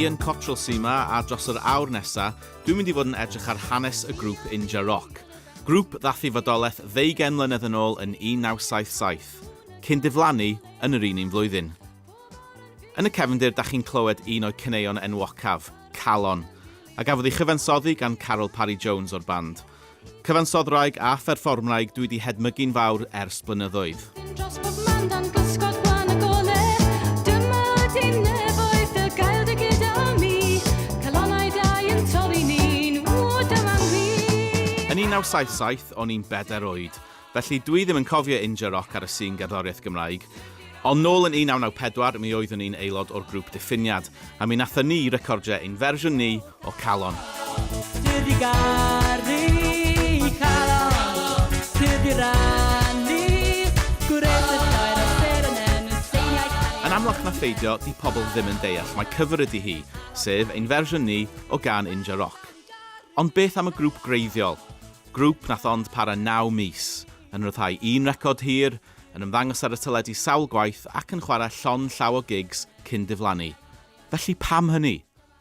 Ian Cottrell sy 'ma a dros yr awr nesa, dwi'n mynd i fod yn edrych ar hanes y grŵp Inja Rock. Grŵp ddath i fodolaeth ddeugain mlynedd yn ôl yn 1977, cyn diflannu yn yr un un flwyddyn. Yn y cefndir da chi'n clywed un o'u caneuon enwocaf, Calon, a gafodd ei chyfansoddi gan Caryl Parry Jones o'r band. Cyfansoddwraig a pherfformwraig dwi 'di hedmygu'n fawr ers blynyddoedd. Dros bob man dan gysgod gwan y gole Dyma ydi nefoedd dy gael dy gyda mi Calonnau dau yn torri'n un, ww dyma'n wir. Yn 1977 o'n i'n bedair oed, felly dwi ddim yn cofio Inja Rock ar y sîn gerddoriaeth Gymraeg. Ond nôl yn 1994 mi oeddwn i'n aelod o'r grŵp Diffiniad, a mi nathon ni recordio ein fersiwn ni o Calon. Tyrd i garu calon, tyrd i rannu gwres y lloer a seren yn y seiniau cariad. Yn amlach na pheidio, 'di pobl ddim yn deall mai cyfer ydi hi, sef ein fersiwn ni o gân Inja Rock. Ond beth am y grŵp gwreiddiol? Grŵp nath ond para naw mis, yn rhyddhau un record hir, yn ymddangos ar y teledu sawl gwaith ac yn chwarae llond llaw o gigs cyn diflannu. Felly pam hynny?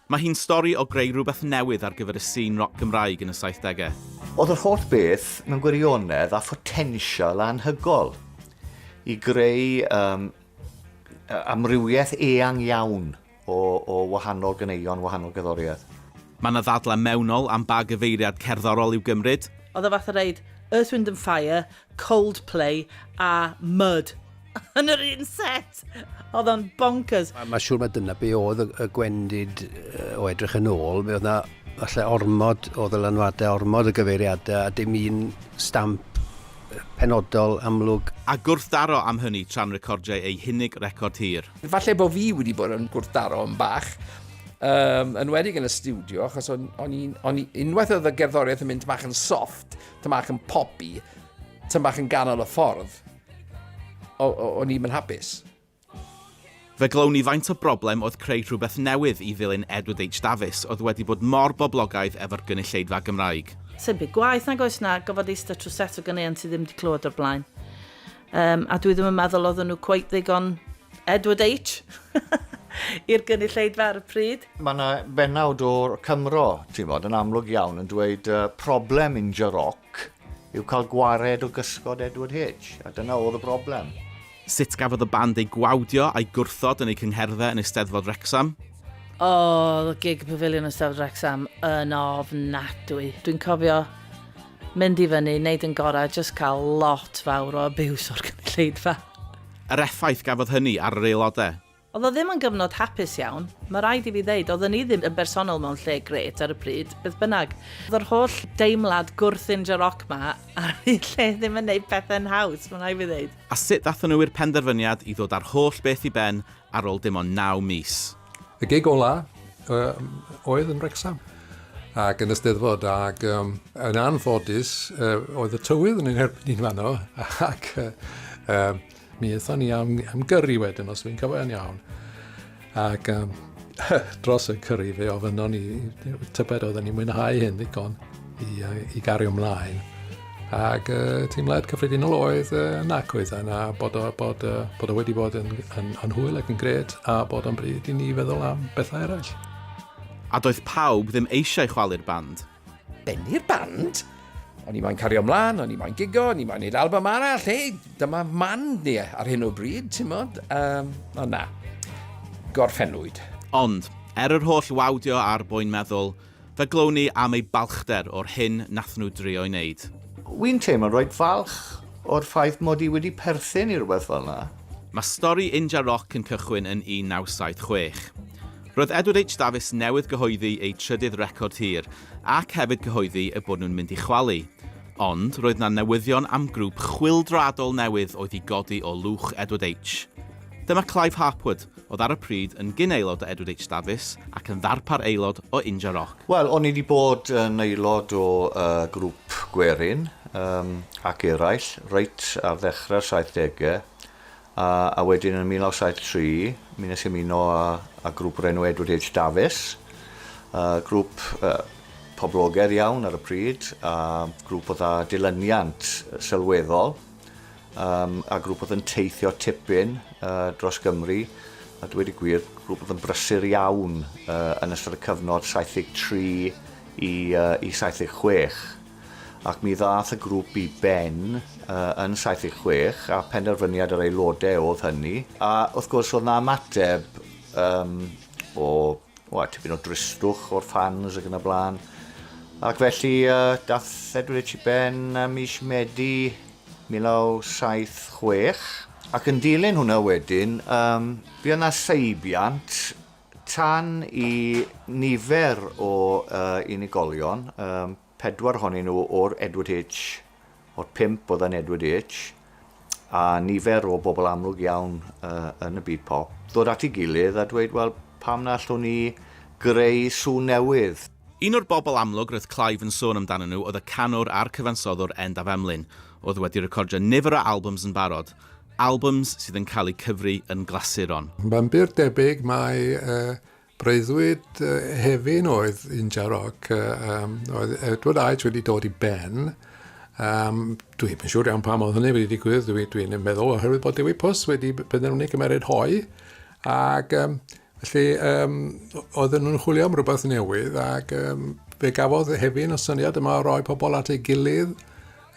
Mae hi'n stori o greu rhywbeth newydd ar gyfer y sîn roc Gymraeg yn y saithdegau. Oedd yr holl beth mewn gwirionedd â photensial anhygoel i greu um, amrywiaeth eang iawn o, o wahanol ganeuon, wahanol gerddoriaeth. Mae 'na ddadlau mewnol am ba gyfeiriad cerddorol i'w gymryd. Oedd o fatha reid Earth, Wind and Fire, Coldplay a Mud yn yr un set. Oedd o'n bonkers. Mae ma siŵr mai dyna be oedd y, y gwendid o edrych yn ôl. Mi oedd na falle ormod o ddylanwadau, ormod o gyfeiriadau a dim un stamp penodol amlwg. A gwrthdaro am hynny tra'n recordiau eu hunig record hir. Falle bod fi wedi bod yn gwrthdaro yn bach, um, yn wedig yn y stiwdio, achos o'n, on i'n, on i, unwaith oedd y gerddoriaeth yn mynd bach yn soft, tyn bach yn poppy, tyn bach yn ganol y ffordd, o'n i'm yn hapus. Fe glown ni faint o broblem oedd creu rhywbeth newydd i ddilyn Edward H Dafis oedd wedi bod mor boblogaidd efo'r gynulleidfa Gymraeg. Sdim byd gwaeth nag oes na gofod eistedd trwy set o ganeuon ti ddim wedi clywed o'r blaen. Um, a dwi ddim yn meddwl oedden nhw cweit ddigon Edward H i'r gynulleidfa ar y pryd. Mae yna bennawd o'r Cymro, ti'n bod, yn amlwg iawn, yn dweud uh, problem Inja Rock yw cael gwared o gysgod Edward H, a dyna oedd y broblem. Sut gafodd y band ei gwawdio a'i gwrthod yn eu cyngherddau yn Eisteddfod Wrecsam? Oedd y gig Pafiliwn Eisteddfod Wrecsam yn ofnadwy. Dwi'n cofio mynd i fyny, neud yn gorau, jyst cael lot fawr o abuse o'r gynulleidfa. Yr effaith gafodd hynny ar yr aelodau. Oedd o ddim yn gyfnod hapus iawn, mae rhaid i fi ddeud, oedden ni ddim yn bersonol mewn lle grêt ar y pryd, beth bynnag. Oedd yr holl deimlad gwrth-Inja Rock 'ma ar un lle ddim yn neud pethe'n haws, mae'n rhaid fi ddeud. A sut ddathon nhw i'r penderfyniad i ddod â'r holl beth i ben ar ôl dim ond naw mis? Y gig ola uh, oedd yn Wrecsam ac yn y Steddfod ac um, yn anffodus uh, oedd y tywydd yn ein herbyn ni'n fanno ac uh, uh, Mi aethon ni am, am gyrru wedyn, os dwi'n cofio'n iawn. Ac um, dros y cyrru fe ofynnon ni, tybed oedden ni'n mwynhau hyn ddigon i, i gario ymlaen. Ac uh, teimlad cyffredinol oedd uh, nac oedd yna, bod o, bod, uh, bod o wedi bod yn, yn, yn hwyl ac yn gret, a bod o'n bryd i ni feddwl am bethau eraill. A doedd pawb ddim eisiau chwalu'r band. Bennu'r band? O'n i moyn cario mlaen, o'n i moyn gigo, o'n i moyn neud album arall, hei, dyma man ni ar hyn o bryd, ti'n modd? Um, ond na, gorffennwyd. Ond, er yr holl wawdio a'r boen meddwl, fe glown ni am eu balchder o'r hyn nathon nhw drio'i wneud. Wi'n teimlo'n reit falch o'r ffaith mod i wedi perthyn i rywbeth fel 'na. Mae stori Inja Rock yn cychwyn yn 1976. Roedd Edward H Dafis newydd gyhoeddi eu trydydd record hir, ac hefyd cyhoeddi eu bod nhw'n mynd i chwalu. Ond roedd 'na newyddion am grŵp chwyldroadol newydd oedd i godi o lwch Edward H. Dyma Clive Harpwood, oedd ar y pryd yn gyn-aelod o Edward H Dafis ac yn ddarpar aelod o Inja Rock. Wel, o'n i 'di bod yn aelod o uh, grŵp Gwerin um, ac eraill reit ar ddechrau'r 70au. A, a wedyn yn 1973, mi nes i ymuno â, â grŵp o'r enw Edward H Dafis, uh, grŵp uh, poblogaidd iawn ar y pryd, a grŵp oedd â dilyniant sylweddol, um, a grŵp oedd yn teithio tipyn uh, dros Gymru. a dweud y gwir, grŵp oedd yn brysur iawn uh, yn ystod y cyfnod 73 i, uh, i 76. Ac mi ddath y grŵp i ben uh, yn 76 a penderfyniad yr aelodau oedd hynny. A wrth gwrs oedd na ymateb um, o wel, tipyn o dristwch o'r fans ac yn y blaen. Ac felly uh, dath Edward H i ben ym mis Medi 1976. Ac yn dilyn hwnna wedyn, um, bu yna seibiant tan i nifer o uh, unigolion, um, pedwar ohonyn nhw o'r Edward H, o'r pump oedd yn Edward H, a nifer o bobl amlwg iawn uh, yn y byd pop, ddod at ei gilydd a dweud, wel, pam na allwn ni greu sŵn newydd? Un o'r bobl amlwg roedd Clive yn sôn amdanyn nhw oedd y canwr a'r cyfansoddwr Endaf Emlyn, oedd wedi recordio nifer o albums yn barod, albums sydd yn cael eu cyfri yn glasuron. Mae'n bur debyg mai uh, Breuddwyd Hefin oedd Inja Rock. Um, oedd Edward H wedi dod i ben. Um, dwi ddim yn siŵr iawn pam oedd hynny wedi digwydd. Dwi'n dwi, dwi meddwl oherwydd bod Dewi Pws wedi penderfynu cymeryd hoe. Ac um, felly um, oedden nhw'n chwilio am rhywbeth newydd ac um, fe gafodd Hefin y syniad yma o roi pobl at ei gilydd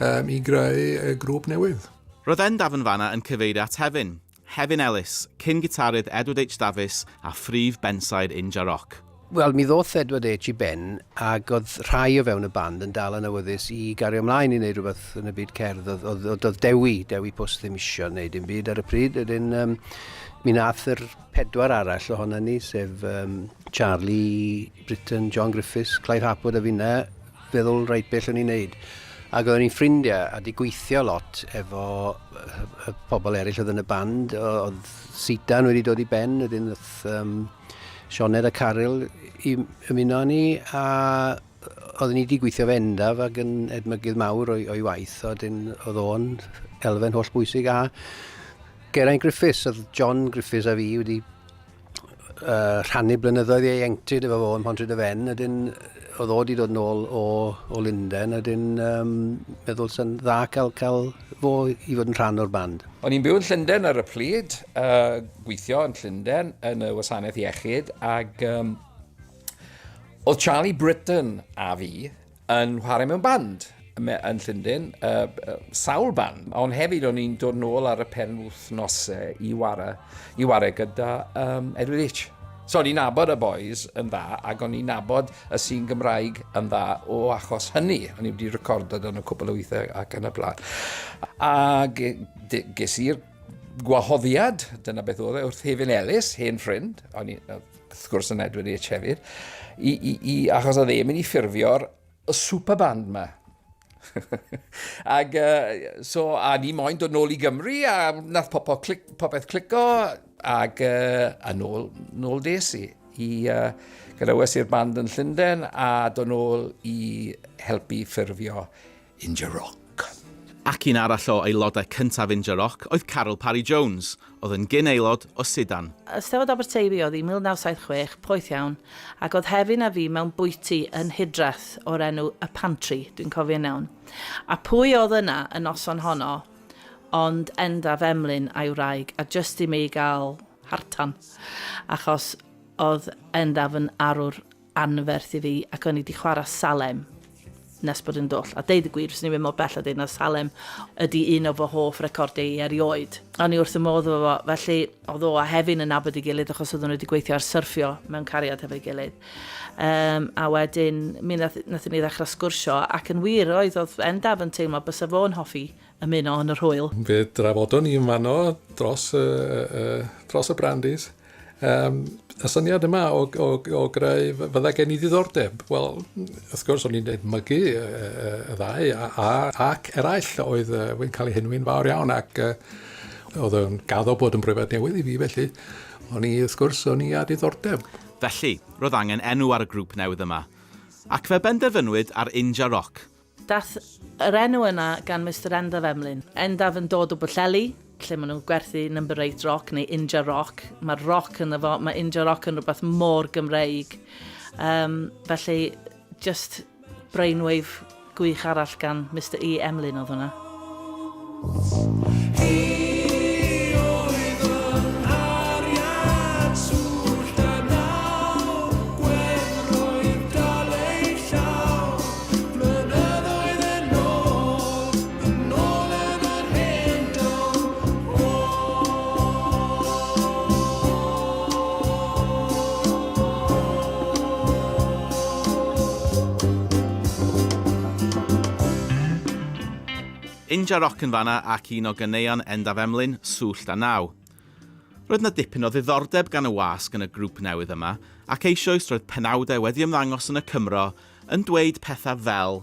um, i greu y grŵp newydd. Roedd Endaf yn fanna yn cyfeirio at Hefin, Hefin Elis, cyn-gitarydd Edward H Dafis a phrif bensaer Inja Rock. Wel, mi ddoth Edward H i ben, ac oedd rhai o fewn y band yn dal yn awyddus i gario ymlaen i wneud rhywbeth yn y byd cerdd. Oedd, oedd, oedd, oedd Dewi, Dewi Pws ddim isio wneud dim byd ar y pryd. Wedyn, um, mi nath yr pedwar arall ohono ni, sef um, Charlie Britton, John Griffiths, Clive Harpwood a finna, feddwl reit be allwn ni wneud. Ac oedden ni'n ffrindiau a di gweithio lot efo y pobl eraill oedd yn y band. Oedd Sidan wedi dod i ben, wedyn oedd um, Sioned a Caryl i ymuno â ni, a oedden ni wedi gweithio fe Endaf ac yn edmygydd mawr o'i, o'i waith, a wedyn oedd o'n elfen holl bwysig. A Geraint Griffiths, oedd John Griffiths a fi wedi uh, rhannu blynyddoedd ieuenctid efo fo yn Pontrhydyfen, wedyn oedd o wedi dod nôl o, o Lundain, wedyn um, meddwl sy'n dda cael, cael fo i fod yn rhan o'r band. O'n i'n byw yn Llundain ar y pryd, uh, gweithio yn Llundain yn y wasanaeth iechyd, ac um, oedd Charlie Britton a fi yn chwarae mewn band yn Llundain, uh, sawl band, ond hefyd o'n i'n dod nôl ar y pen wythnosau i ware, i ware gyda um, Edward H. So o'n i'n nabod y boys yn dda, ac o'n i'n nabod y sîn Gymraeg yn dda o achos hynny. O'n i wedi recordo dan y cwbl o weithiau ac yn y blaen. A ges i'r gwahoddiad, dyna beth oedd e, wrth Hefin Ellis, hen ffrind, o'n i, wrth gwrs yn Edward H hefyd, i, i, i, achos oedd e'n mynd i ffurfio'r y superband ma. Ag, uh, so, a ni moyn dod nôl i Gymru, a nath popo clic, popeth clico, ag uh, a nôl, nôl des i. I uh, gadawes i'r band yn Llundain, a dod nôl i helpu ffurfio Inja Rock. Ac un arall o aelodau cyntaf Inja Rock oedd Caryl Parry Jones, oedd yn gyn-aelod o Sidan. Eisteddfod Aberteifi oedd hi, 1976, poeth iawn, ac oedd Hefin a fi mewn bwyty yn Hydreth o'r enw Y Pantry, dwi'n cofio'n iawn. A pwy oedd yna y noson honno ond Endaf Emlyn a'i wraig, a jyst i mi gael hartan, achos oedd Endaf yn arwr anferth i fi ac o'n i 'di chwarae Salem nes bod yn dwll. A deud y gwir, fyswn i'n mynd mor bell a deud na Salem ydy un o fy hoff recordiau i erioed. O'n i wrth y modd efo fo, felly oedd o a Hefin yn nabod ei gilydd achos oedden nhw wedi gweithio ar syrffio mewn cariad hefo'i gilydd. Um, a wedyn mi nath, nathon ni ddechrau sgwrsio ac yn wir oedd oedd Endaf yn teimlo bysa fo'n hoffi ymuno yn yr hwyl. Fe drafodon ni yn fanno dros, uh, uh, dros y brandis. Um, y syniad yma o, o, o greu, fydda gen i ddiddordeb? Wel, wrth gwrs, o'n i'n edmygu y, y, y ddau a, a, ac eraill oedd uh, wedi cael eu henwi'n fawr iawn ac uh, oedd o'n gaddo bod yn brofiad newydd i fi, felly o'n i, wrth gwrs, o'n i â diddordeb. Felly, roedd angen enw ar y grŵp newydd yma. Ac fe benderfynwyd ar Inja Rock. Daeth yr enw yna gan Mister Endaf Emlyn. Endaf yn dod o Bwllheli, lle maen nhw'n gwerthu Number 8 Rock neu Inja Rock. Mae'r rock ynddo fo, mae Inja Rock yn rhywbeth mor Gymreig. Um, felly, just brainwave gwych arall gan Mister E Emlyn oedd hwnna. Inja Rock yn fanna ac un o ganeuon Endaf Emlyn, Swllt a Naw. Roedd 'na dipyn o ddiddordeb gan y wasg yn y grŵp newydd yma, ac eisoes roedd penawdau wedi ymddangos yn y Cymro yn dweud pethau fel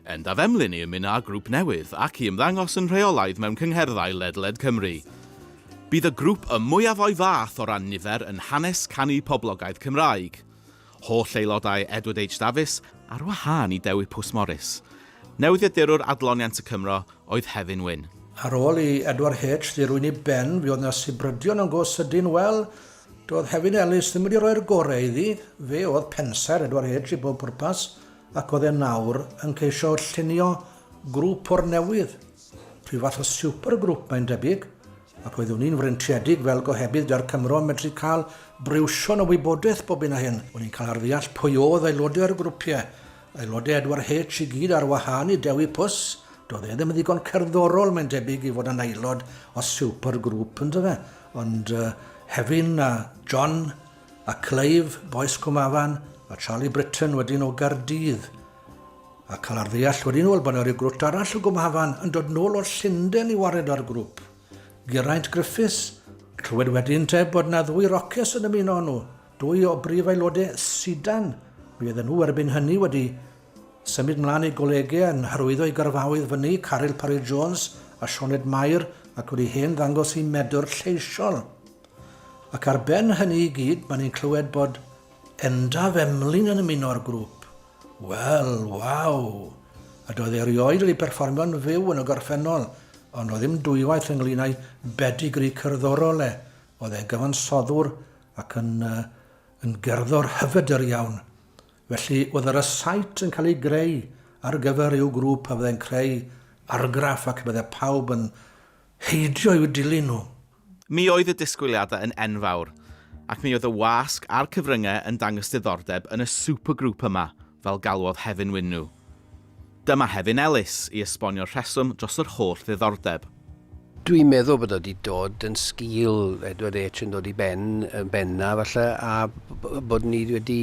Endaf Emlyn i ymuno â grŵp newydd ac i ymddangos yn rheolaidd mewn cyngherddau ledled Cymru. Bydd y grŵp y mwyaf o'i fath o ran nifer yn hanes canu poblogaidd Cymraeg. Holl aelodau Edward H Dafis, ar wahân i Dewi Pws Morris. Newyddiadurwr adloniant y Cymro oedd Hefin Wyn. Ar ôl i Edward H ddirwyn i ben, fuodd 'na sibrydion yn go sydyn, wel, doedd Hefin Elis ddim wedi rhoi'r gorau iddi, fe oedd pensaer Edward H i bob pwrpas, ac oedd e nawr yn ceisio llunio grŵp o'r newydd, rhyw fath o super-grŵp mae'n debyg, ac oeddwn i'n freintiedig fel gohebydd 'da'r Cymro yn medru cael briwsion o wybodaeth bob hyn a hyn. O'n i'n cael ar ddeall pwy oedd aelodau o'r grwpiau, aelodau Edward H i gyd ar wahân i Dewi Pws, doedd e ddim yn ddigon cerddorol mae'n debyg i fod yn aelod o super-grŵp yndyfe, ond uh, Hefin a John a Clive, Bois Cwm Afan, a Charlie Britton wedyn o Gaerdydd. A cael ar ddeall wedyn wel bod 'na ryw grwt arall o Gwm Hafan yn dod nôl o Llundain i wared â'r grŵp. Geraint Griffiths. Clywed wedyn te bod 'na ddwy roces yn ymuno â nhw, dwy o brif aelodau Sidan. Mi oedden nhw erbyn hynny wedi symud mlaen i golegau yn hyrwyddo eu gyrfaoedd fyny, Caryl Parry Jones a Sioned Mair, ac wedi hen ddangos eu medr lleisiol. Ac ar ben hynny i gyd, mae ni'n clywed bod Endaf Emlyn yn ymuno â'r grŵp. Wel, waw! A doedd e erioed wedi perfformio'n fyw yn y gorffennol, ond oedd ddim dwywaith ynglyn â'i bedigri cerddorol e. Oedd e'n gyfansoddwr ac yn, uh, yn gerddor hyfedr iawn. Felly, oedd y rysáit yn cael ei greu ar gyfer i'w grŵp a fyddai'n creu argraff ac bydde pawb yn heidio i'w dilyn nhw. Mi oedd y disgwyliadau yn enfawr, ac mi oedd y wasg a'r cyfryngau yn dangos diddordeb yn y supergroup yma, fel galwodd Hefin Wyn nhw. Dyma Hefin Elis i esbonio'r rheswm dros yr holl ddiddordeb. Dwi'n meddwl bod o 'di dod yn sgil Edward H yn dod i ben yn benna falle a bod ni wedi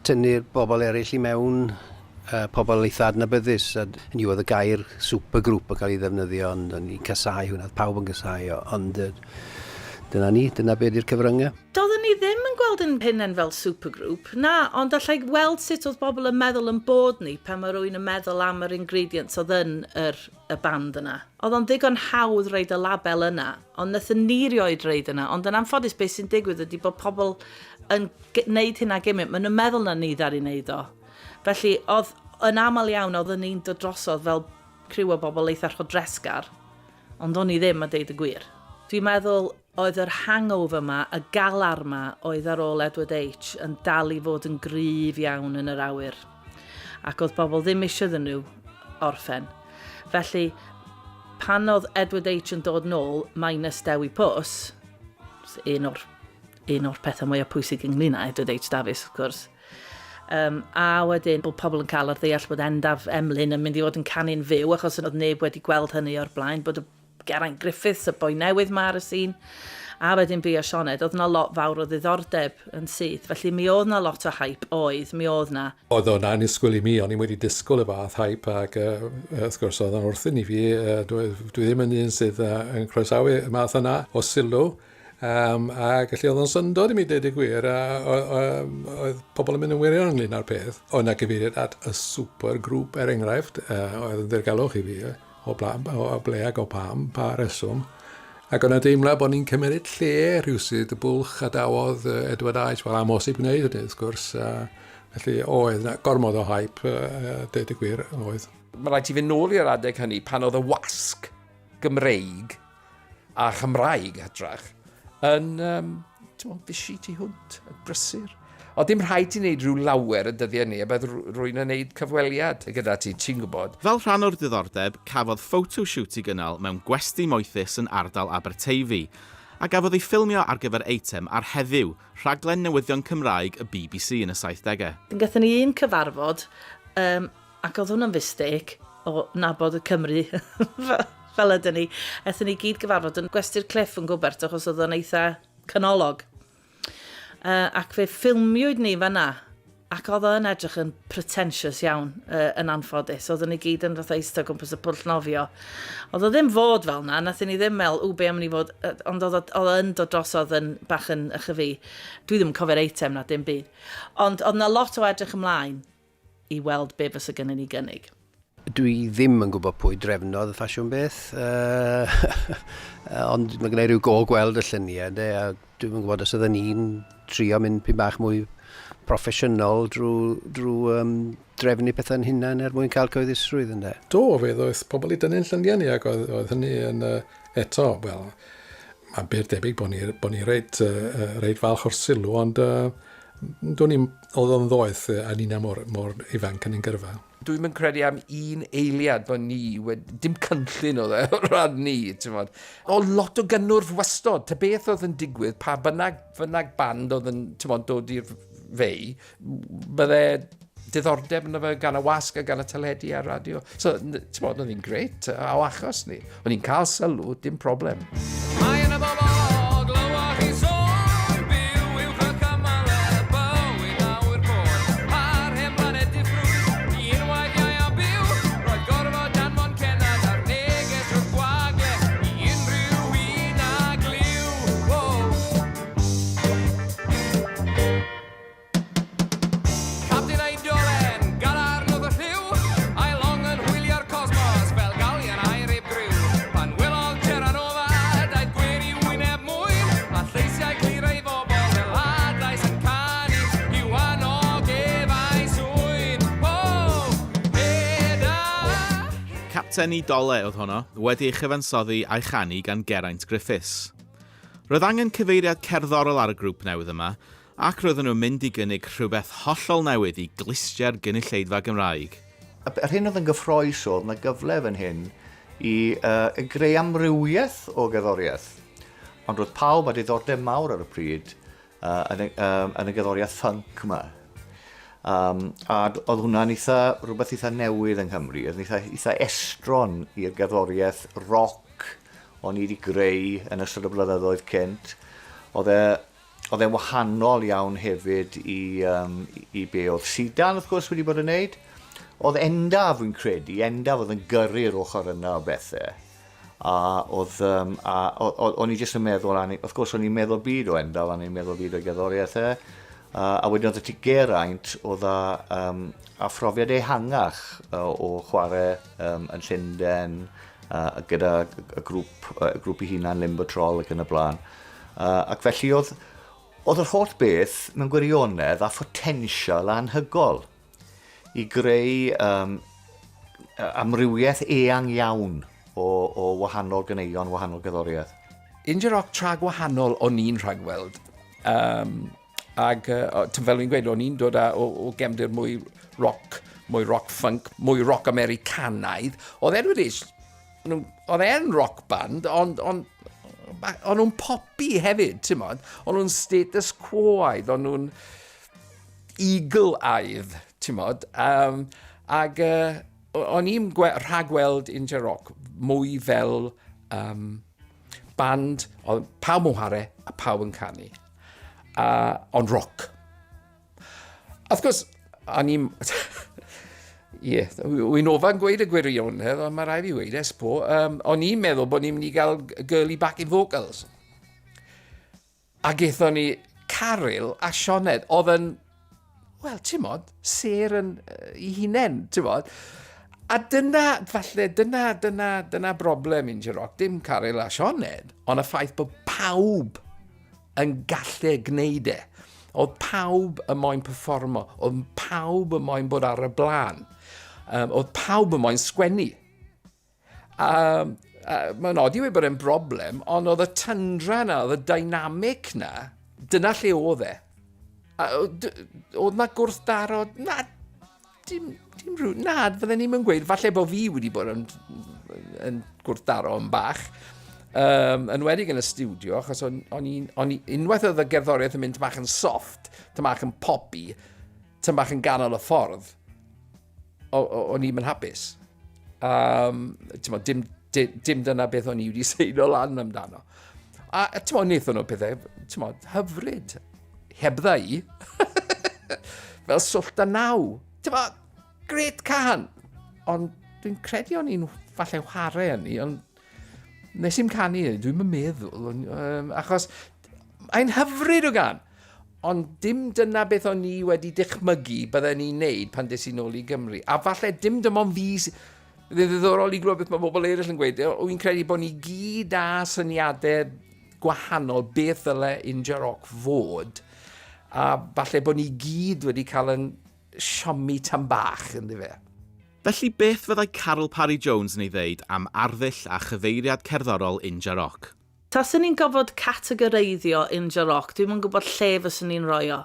tynnu'r bobl eraill i mewn uh, pobl eitha adnabyddus a hynny yw oedd y gair supergroup yn cael ei ddefnyddio ond o'n i'n casau hwnna, oedd pawb yn casau o, ond uh, dyna ni, dyna be di'r cyfryngau. Doeddwn ni ddim yn gweld yn hunain fel supergroup, na, ond allai weld sut oedd bobl yn meddwl yn bod ni pan mae rhywun yn meddwl am yr ingredients oedd yn yr, y band yna. Oedd o'n ddigon hawdd roid y label yna, ond wnaethon ni rioed roid yna, ond yn anffodus beth sy'n digwydd ydy bod pobl yn gwneud hynna gymaint, maen nhw'n meddwl na ni ddaru wneud o. Felly, oedd yn aml iawn oedden ni'n dod drosodd fel criw o bobl eitha rhodresgar, ond o'n i ddim a deud y gwir. Dwi'n meddwl oedd yr hangover 'ma, y galar 'ma oedd ar ôl Edward H yn dal i fod yn gryf iawn yn yr awyr. Ac oedd bobl ddim eisiau iddyn nhw orffen. Felly, pan oedd Edward H yn dod nôl, minus Dewi Pws, un o'r, un o'r pethau mwyaf pwysig ynglyn â Edward H Dafis, wrth gwrs, Um, a wedyn bod pobl yn cael ar ddeall bod Endaf Emlyn yn mynd i fod yn canu'n fyw, achos oedd neb wedi gweld hynny o'r blaen, bod y Geraint Griffiths, y boi newydd ma ar y sîn, a wedyn fi a Sioned, oedd na lot fawr o ddiddordeb yn syth. Felly mi oedd na lot o hype, oedd, mi oedd na. Oedd o'n annisgwyl i mi, o'n i wedi disgwyl y fath hype ac uh, wrth gwrs oedd o'n wrthyn i fi, uh, dwi, dwi ddim yn un sydd uh, yn croesawu y math yna o sylw. Um, a gallu oedd o'n syndod i mi dweud y gwir, a oedd pobl yn mynd yn wirion ynglyn â'r peth. Oedd na gyfeiriad at y super grŵp er enghraifft, uh, oedd yn ddirgelwch i fi, o, bla, o ble ac o pam, pa reswm. Ac oedd na deimlad bod ni'n cymryd lle rhywsut, y bwlch adawodd Edward H, wel amhosib gwneud hynny wrth gwrs. Uh, felly oedd na gormod o hype, uh, dweud y gwir, oedd. Mae rhaid ti fynd nôl i'r adeg hynny pan oedd y wasg Gymreig a Chymraeg hytrach, yn um, fisi tu hwnt, yn brysur. O dim rhaid ti wneud rhyw lawer y dyddiau ni, a bydd rwy'n yn wneud cyfweliad gyda ti, ti'n gwybod. Fel rhan o'r diddordeb, cafodd photoshoot ei gynnal mewn gwesty moethus yn ardal Aberteifi, a gafodd ei ffilmio ar gyfer eitem ar Heddiw, rhaglen newyddion Cymraeg y bbc yn y saithdegau. Gathon ni un cyfarfod, um, Ac oedd hwnna'n fistêc o nabod y Cymry fel ydyn ni. Aethon ni gyd gyfarfod yn Gwesty'r Cliff yn Gwbert achos oedd o'n eitha canolog. Uh, ac fe ffilmiwyd ni fanna. Ac oedd o yn edrych yn pretentious iawn, uh, yn anffodus. Oedden ni gyd yn fatha eistedd o gwmpas y pwll nofio. Oedd o ddim fod fel na, nathon ni ddim meddwl, ww, be am ni fod, ond oedd o yn dod drosodd yn bach yn ychyfu. Dwi ddim yn cofio'r eitem na, dim byd. Ond oedd na lot o edrych ymlaen i weld be fysa gynnon ni gynnig. Dwi ddim yn gwybod pwy drefnodd y ffasiwn beth, uh, ond mae gen i rhyw go gweld y lluniau, de, a dwi'm yn gwybod os oedden ni'n trio mynd pyn bach mwy proffesiynol drwy, drwy um, drefnu pethau'n hunain er mwyn cael cyhoeddusrwydd ynde. Do, fe ddoeth pobl i dynnu'n lluniau ni ac oedd, oedd hynny yn uh, eto, wel, mae'n bur debyg bod ni, bod ni reit, uh, reit falch o'r sylw, ond uh, do'n i'n, oedd o'n ddoeth a ni'n mor, mor ifanc yn ein gyrfa. Dwi'm yn credu am un eiliad bod ni, wedi, dim cynllun oedd e o ran ni, ti'n modd. O lot o gynnwrf wastod, ta beth oedd yn digwydd, pa bynnag, bynnag band oedd yn, ti'n modd, dod i'r fei, bydde diddordeb yna fe gan y wasg a gan y teledu a'r radio. So, ti'n modd, oedd hi'n grêt, a o achos ni. O'n i'n cael sylw, dim problem. Mae yna bobl, glywoch chi sôn, byw uwch y cymyle, bywyd awyr bôn, ar hen blaned diffrwyth, unwaith iau a byw, roedd gorfod danfon cennad ar neges wrth gwagle i unrhyw un a glyw. Wow. Capten a'i dolen, gadarn oedd y rhyw, a'i long yn hwylio'r cosmos fel galian aur heb griw. Pan welodd Terra Nova, daeth gwên i wyneb mwyn, a lleisiau clir ei bobl fel adlais yn canu i'w annog ef a'i swyn. Ho! Heda! Capten i Dole oedd honno, wedi ei chyfansoddi a'i chanu gan Geraint Griffiths. Roedd angen cyfeiriad cerddorol ar y grŵp newydd yma, Ac roedden nhw'n mynd i gynnig rhywbeth hollol newydd i glustiau'r gynulleidfa Gymraeg. Yr hyn oedd yn gyffrous oedd 'na gyfle fan hyn i uh, greu amrywiaeth o gerddoriaeth. Ond roedd pawb â diddordeb mawr ar y pryd uh, yn, y, um, yn y gerddoriaeth funk yma. Um, a oedd hwnna'n eitha, rhywbeth eitha newydd yng Nghymru. Oedd yn eitha, eitha estron i'r gerddoriaeth roc o'n i wedi greu yn ystod y blynyddoedd cynt. Oedd e Oedd e'n wahanol iawn hefyd i, um, i be oedd Sidan, wrth gwrs, wedi bod yn neud. Oedd Endaf, fi'n credu, Endaf oedd yn gyrru'r ochr yna o bethau. A oedd, um, a, o'n i jyst yn meddwl, a wrth gwrs, o'n i'n meddwl byd o Endaf, o'n i'n meddwl byd o'i gerddoriaeth e. A wedyn oedd y ti Geraint, oedd â, um, a phrofiad ehangach o chwarae um, yn Llundain, gyda y grŵp, y grŵp ei hunan, Limbo Troll ac yn y blaen. Uh, ac felly oedd, oedd yr holl beth mewn gwirionedd a photensial anhygol i greu um, amrywiaeth eang iawn o, o wahanol ganeuon, wahanol gerddoriaeth. India Rock tra gwahanol o'n i'n rhagweld. Um, ag uh, fel fi'n gweud, o'n i'n dod â, o, o gefndir mwy rock, mwy rock funk, mwy rock Americanaidd. Oedd Edward H nhw, oedd e'n rock band, ond on, on nhw'n poppy hefyd, ti'n modd? O'n nhw'n status quo-aidd, o'n nhw'n eagle-aidd, ti'n modd? Um, ag uh, o'n i'n rhagweld India Rock mwy fel um, band, oedd pawb yn chwarae a pawb yn canu. Uh, ond rock. Wrth gwrs, o'n i'n... Ie, yeah, wy'n ofan gweud y gwirionedd, ond mae rhaid fi weud, espo, um, o'n i'n meddwl bod ni'n mynd i gael girly backing vocals. A gaethon ni Caryl a Sioned, oedd yn, wel, ti'n modd, sêr yn i hunain, ti'n modd. A dyna, falle, dyna, dyna, dyna broblem India Rock, dim Caryl a Sioned, ond y ffaith bod pawb yn gallu gwneud e. Oedd pawb yn moyn performo, oedd pawb yn moyn bod ar y blaen, um, oedd pawb yn moyn sgwennu. Um, uh, mae'n od i weud bod e'n broblem, ond oedd y tyndra yna, oedd y dynamic na, dyna lle oedd e. A, oedd na gwrthdaro, na, Dim, dim rhyw... Na, fydden ni'n gweud, falle bod fi wedi bod yn, yn gwrthdaro yn bach. Um, yn wedig yn y stiwdio, achos o'n, on i'n, on i, unwaith oedd y gerddoriaeth yn mynd bach yn soft, tym bach yn poppy, tym bach yn ganol y ffordd, o'n i'n hapus. Um, mo, dim, dim, dim dyna beth o'n i wedi seino lan amdano. A ti'n mo, wnaethon nhw pethau, ti'n mo, hyfryd. Hebdda i. fel swllt a naw. Ti'n Grêt cân! Ond dwi'n credu o'n i'n falle whare hynny, ond nes i'm canu hynny, dwi'n meddwl, um, achos mae'n hyfryd o gan. Ond dim dyna beth o'n i wedi dychmygu bydden ni'n neud pan des i nôl i Gymru. A falle dim dim ond fi... Bydd yn ddiddorol i glywed beth mae bobl eraill yn gweud. Wy'n credu bod ni gyd â syniadau gwahanol beth ddyle Inja Rock fod. A falle bod ni gyd wedi cael yn siomi tam bach, yndyfe. Felly beth fyddai Caryl Parry Jones yn ei ddeud am arddull a chyfeiriad cerddorol Inja Rock? Taswn i'n gorfod categoreiddio Inja Rock, dwi'm yn gwybod lle fyswn i'n rhoi o.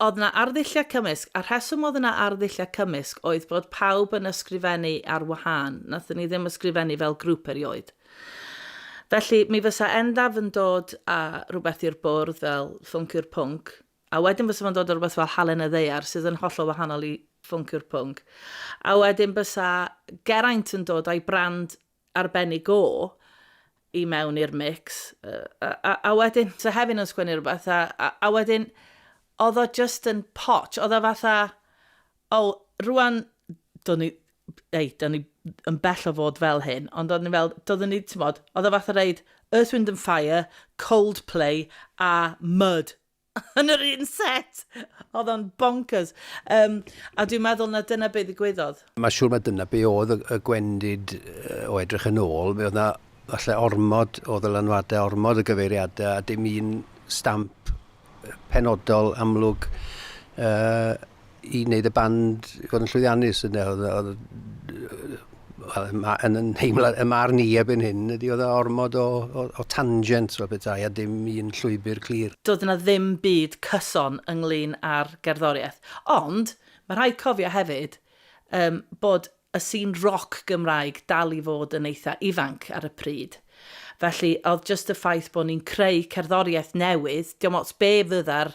Oedd 'na arddulliau cymysg, a'r rheswm oedd yna arddulliau cymysg oedd bod pawb yn ysgrifennu ar wahân, nathon ni ddim ysgrifennu fel grŵp erioed. Felly, mi fysa Endaf yn dod â rhywbeth i'r bwrdd fel Ffwnc yw'r Pwnc, A wedyn fysa fo'n dod â rhywbeth fel Halen y Ddaear, sydd yn hollol wahanol i Ffwnc yw'r Pwnc. A wedyn bysa Geraint yn dod â'i brand arbennig o i mewn i'r mix. A, a, a wedyn, so Hefin yn sgwennu rhywbeth, a, a, a wedyn, oedd o just yn potch. Oedd o fatha, o, oh, rwan, do'n ni, ei, do'n ni yn bell o fod fel hyn, ond o'n ni fel, doeddwn ni, ti'n bod, oedd o fatha reid Earth, Wind and Fire, Coldplay a Mud yn yr un set. Oedd o'n bonkers. Um, a dwi'n meddwl na dyna be ddigwyddodd. Mae'n siŵr mai dyna be oedd y, y gwendid o edrych yn ôl. Mi oedd na falle ormod o ddylanwadau, ormod o gyfeiriadau a dim un stamp penodol amlwg uh, i wneud y band fod yn llwyddiannus. Ynde? Oedd, oedd, wel, yn yn nheimlad, y marn i erbyn hyn, ydy oedd e ormod o, o, o tangent fel petai a dim un llwybr clir. Doedd yna ddim byd cyson ynglyn â'r gerddoriaeth. Ond, mae rhaid cofio hefyd um, bod y sîn roc Gymraeg dal i fod yn eitha ifanc ar y pryd. Felly, oedd jyst y ffaith bod ni'n creu cerddoriaeth newydd, diolch ots be fydda'r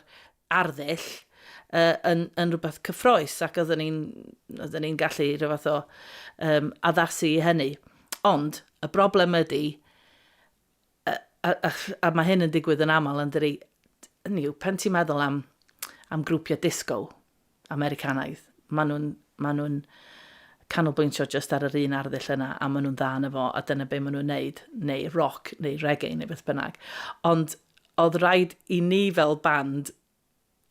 arddull uh, yn, yn rhywbeth cyffroes ac oedden ni'n oedden ni'n gallu rhyw fath o um, addasu i hynny. Ond y broblem ydy, a, a, a, a mae hyn yn digwydd yn aml yn dydi, hynny yw, pan ti'n meddwl am, am grwpiau disco Americanaidd, maen nhw'n ma nhw canolbwyntio jyst ar yr un arddull yna a maen nhw'n dda yna fo a dyna be maen nhw'n neud, neu rock, neu reggae, neu beth bynnag. Ond oedd rhaid i ni fel band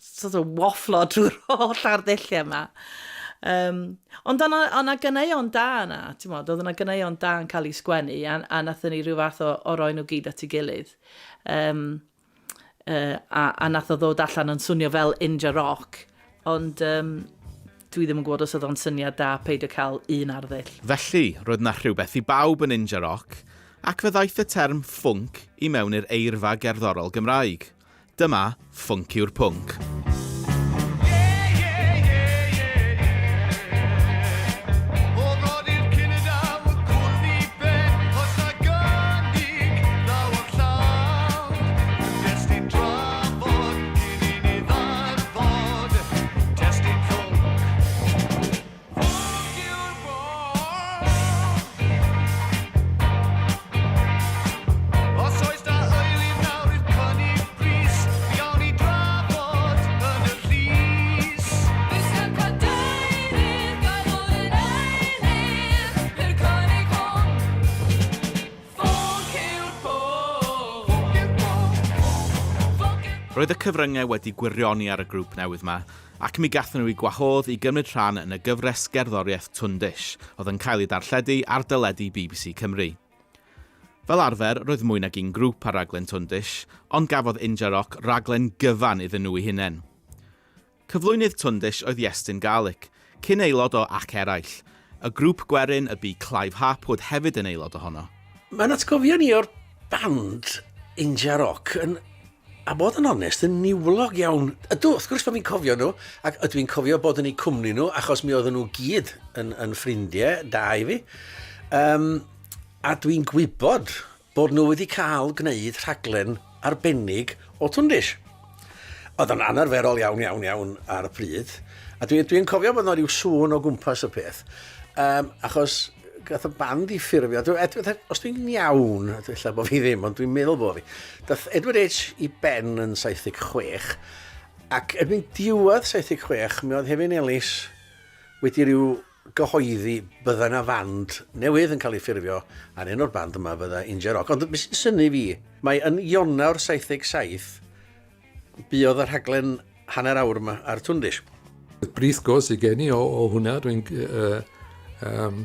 sort of wafflo drwy'r holl arddulliau yma. Um, ond o'na, o'na ganeuon da yna, ti'n modd, oedd yna ganeuon da yn cael eu sgwennu, a, a nathon ni rhyw fath o, o roi nhw gyd at ei gilydd. Um, uh, a, a nath o ddod allan yn swnio fel Inja Rock, ond um, dwi ddim yn gwybod os oedd o'n syniad da peidio cael un arddull. Felly, roedd 'na rhywbeth i bawb yn Inja Rock, ac fe ddaeth y term ffwnc i mewn i'r eirfa gerddorol Gymraeg. Dyma Ffwnc yw'r Pwnc. Roedd y cyfryngau wedi gwirioni ar y grŵp newydd 'ma, ac mi gathon nhw eu gwahodd i gymryd rhan yn y gyfres gerddoriaeth Twndish, oedd yn cael ei darlledu ar deledu BBC Cymru. Fel arfer, roedd mwy nag un grŵp ar raglen Twndish, ond gafodd Inja Rock raglen gyfan iddyn nhw eu hunain. Cyflwynydd Twndish oedd Iestyn Garlick, cyn-aelod o Ac Eraill, y grŵp gwerin y bu Clive Harpwood hefyd yn aelod ohono. Mae'n atgofio ni o'r band Inja Rock yn, a bod yn onest, yn niwlog iawn. Ydw, wrth gwrs bod fi'n cofio nhw, ac ydw i'n cofio bod yn eu cwmni nhw, achos mi oedden nhw gyd yn, yn ffrindiau da i fi. Um, a dwi'n gwybod bod nhw wedi cael gwneud rhaglen arbennig o Twndish. Oedd o'n anarferol iawn, iawn, iawn ar y pryd. A dwi'n dwi cofio bod yna rhyw sŵn o gwmpas y peth. Um, achos gath y band i ffurfio, dwi, Edward, os dwi'n iawn, ella bod fi ddim, ond dwi'n meddwl bod fi. Dath Edward H i ben yn 76, Ac erbyn diwedd 76, mi oedd Hefin Elis wedi rhyw gyhoeddi bydda 'na fand newydd yn cael ei ffurfio, a'r enw'r band yma fydda Inja Rock. Ond beth sy'n synnu fi, mae yn Ionawr 77, buodd y rhaglen hanner awr yma ar Twndish. Brith go sydd gen i o, o hwnna, dwi'n uh, um,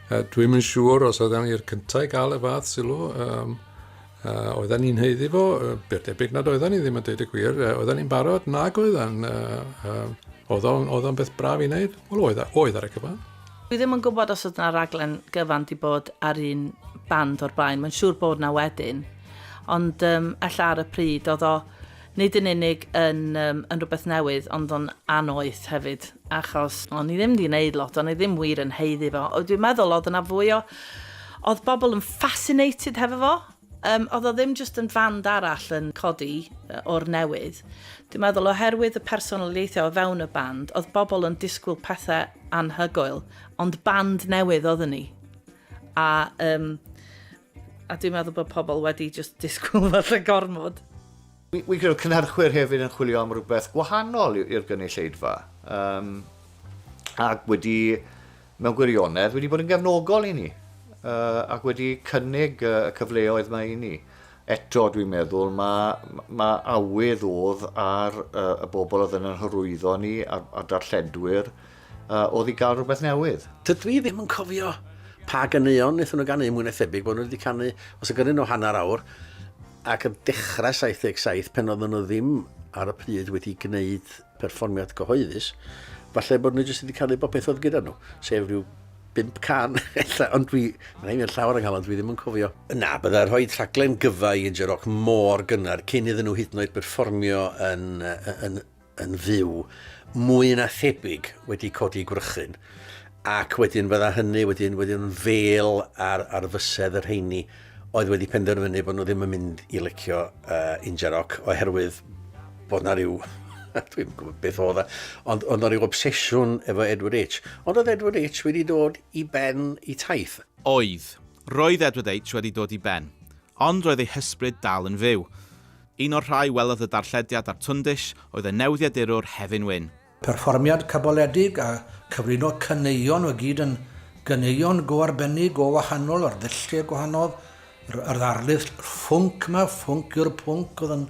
uh, dwi'm yn siŵr os oedden ni'r cyntaf i gael y fath sylw. Um, uh, oedden ni'n haeddu fo, uh, beth debyg nad oedden ni ddim yn deud y gwir. Uh, oedden ni'n barod, nag oedden. Uh, uh, oedd o'n, oedd o'n beth braf i wneud? Wel, oedd, oedd ar y cyfan. Dwi ddim yn gwybod os oedd 'na raglen gyfan 'di bod ar un band o'r blaen, mae'n siŵr bod 'na wedyn. Ond um, ella ar y pryd oedd o nid yn unig yn, um, yn rhywbeth newydd, ond o'n annoeth hefyd, achos o'n i ddim wedi gwneud lot, o'n i ddim wir yn haeddu fo. Dwi'n meddwl oedd yna fwy o... Oedd bobl yn fascinated hefo fo, Um, oedd o ddim jyst yn fand arall yn codi o'r newydd. Dwi'n meddwl oherwydd y personoliaethau o fewn y band, oedd bobl yn disgwyl pethau anhygoel, ond band newydd oedden ni. A, um, a dwi'n meddwl bod pobl wedi just disgwyl falle gormod. Wi'n credu cynhyrchwyr hefyd yn chwilio am rhywbeth gwahanol i'r gynulleidfa. Um, ac wedi mewn gwirionedd, wedi bod yn gefnogol i ni uh, ac wedi cynnig uh, y cyfleoedd mae i ni. Eto, dwi'n meddwl, mae, mae awydd oedd ar uh, y bobl oedd yn hyrwyddo ni a'r, a'r darlledwyr uh, oedd i gael rhywbeth newydd. Dydw i ddim yn cofio pa ganeuon wnaethon nhw ganu, mwy na thebyg bod nhw wedi canu, os y gynnu nhw hanner awr, ac yn dechrau 77 pan oedden nhw ddim ar y pryd wedi gwneud perfformiad cyhoeddus, falle bod nhw jyst wedi canu popeth oedd gyda nhw, sef rhyw bump can, ella, ond dwi, mae'n rhaid llawer yng nghalon, dwi ddim yn cofio. Na, bydda rhoi rhaglen gyfa i Inja Rock mor gynnar, cyn iddyn nhw hyd yn oed berfformio yn, yn, yn fyw, mwy na thebyg wedi codi gwrychyn. Ac wedyn fydda hynny wedyn wedyn yn fêl ar, ar fysedd y rheini oedd wedi penderfynu bod nhw ddim yn mynd i licio uh, Inja Rock oherwydd bod na ryw dwi'n gwybod beth oedd e, ond oedd na ryw obsesiwn efo Edward H. Ond oedd Edward H wedi dod i ben i taith. Oedd. Roedd Edward H wedi dod i ben. Ond roedd ei hysbryd dal yn fyw. Un o'r rhai welodd y darllediad ar Twndish oedd y newyddiadurwr Hefin Wyn. Perfformiad caboledig a cyflwyno caneuon o gyd yn ganeuon go arbennig, go wahanol, ar ddulliau gwahanol, yr, yr ddarlith ffwnc yma, ffwnc yw'r pwnc oedd yn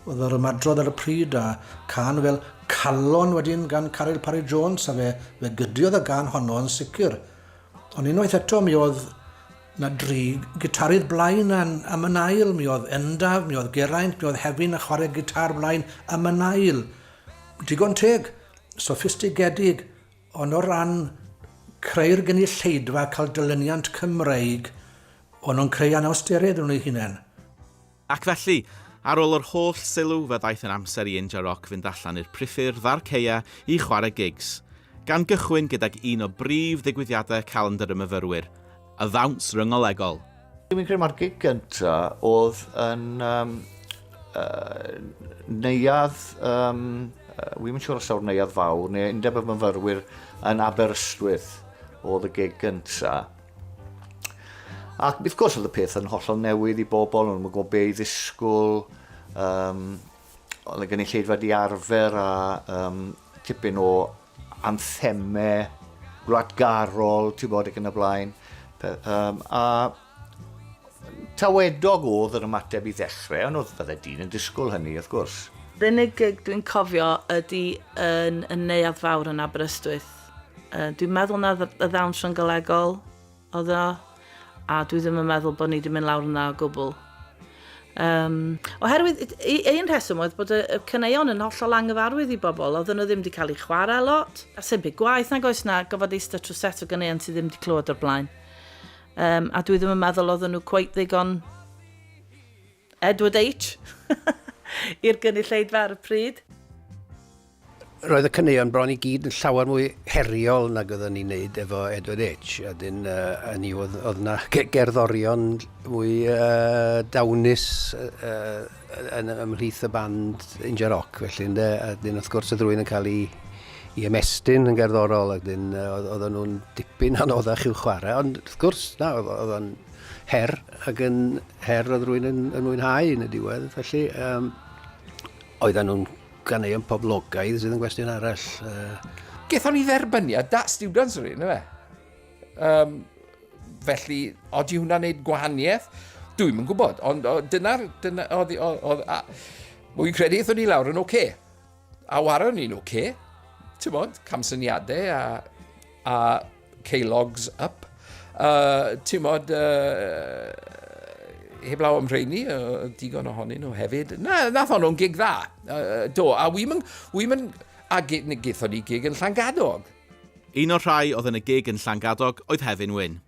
oedd yr ymadrodd ar y pryd a cân fel Calon wedyn gan Caryl Parry Jones a fe, fe gydiodd y gân honno yn sicr. Ond unwaith eto mi oedd na dri gitarydd blaen am yn ail, mi oedd Endaf, mi oedd Geraint, mi oedd Hefin yn chwarae gitar blaen am yn ail. Digon teg, soffistigedig, ond o ran creu'r gynulleidfa, cael dilyniant Cymreig, o'n nhw'n creu anawsterau iddyn nhw'u hunain. Ac felly, ar ôl yr holl sylw, fe ddaeth yn amser i Inja Rock fynd allan i'r priffyrdd a'r caeau i chwarae gigs, gan gychwyn gydag un o brif ddigwyddiadau calendr y myfyrwyr, y ddawns ryngolegol. Dwi'n credu mai'r gig gynta oedd yn um, uh, neuadd, um, uh, wi'm yn siŵr os yw'r neuadd fawr, neu Undeb y Myfyrwyr yn Aberystwyth oedd y gig gynta. Ac wrth gwrs oedd y peth yn hollol newydd i bobl, o'n nhw'n gwybod be i ddisgwyl, um, oedd y gynulleidfa di arfer a um, tipyn o anthemau gwladgarol, ti'n bod, ac yn y blaen. Um, a tawedog oedd yr ymateb i ddechrau, ond oedd fydde dyn yn disgwyl hynny, wrth gwrs. Yr unig gig dwi'n cofio ydy yn y Neuadd Fawr yn Aberystwyth. Uh, dwi'n meddwl na y ddawns rhynggolegol oedd o, a dwi ddim yn meddwl bod ni wedi mynd lawr yna o gwbl. Um, oherwydd, un rheswm oedd bod y, y caneuon yn hollol anghyfarwydd i bobl, oedden nhw ddim wedi cael eu chwarae lot. A sy'n byd gwaith nag oes na gofod eistedd trwy set o ganeuon sydd ddim wedi clywed o'r blaen. Um, a dwi ddim yn meddwl oedden nhw cweit ddigon Edward H i'r gynulleidfa ar y pryd. Roedd y caneuon bron i gyd yn llawer mwy heriol nag oedden ni'n neud efo Edward H. A dyn, uh, ni oedd, oedd na gerddorion mwy uh, dawnus uh, yn ymhlith y band Inja Rock, felly, ynde? A dyn, wrth gwrs, oedd rhywun yn cael ei, i ymestyn yn gerddorol, ac dyn, oedden nhw'n dipyn anoddach i'w chwarae, ond wrth gwrs, na, oedd o'n her, ac yn her oedd rhywun yn, yn mwynhau yn y diwedd, felly um, oedden nhw'n ganeuon poblogaidd sydd yn gwestiwn arall. Uh... Gaethon ni dderbyniad da students yr un, yfe? Um, felly, odi hwnna'n neud gwahaniaeth? Dwi'm yn gwybod, ond dyna'r... Dyna, oedd, oedd, a, wy'n credu aethon ni lawr yn oce. Okay. A waron ni'n oce. Okay. Ti'n bod, camsyniadau a, a Keylogs up. Uh, ti'n bod, uh, heblaw am rheini, uh, digon ohonyn nhw hefyd. Na, nath o'n nhw'n gig dda. Uh, do, a wi'm yn, wi'm yn, a gaethon ni gig yn Llangadog. Un o'r rhai oedd yn y gig yn Llangadog oedd Hefin Wyn.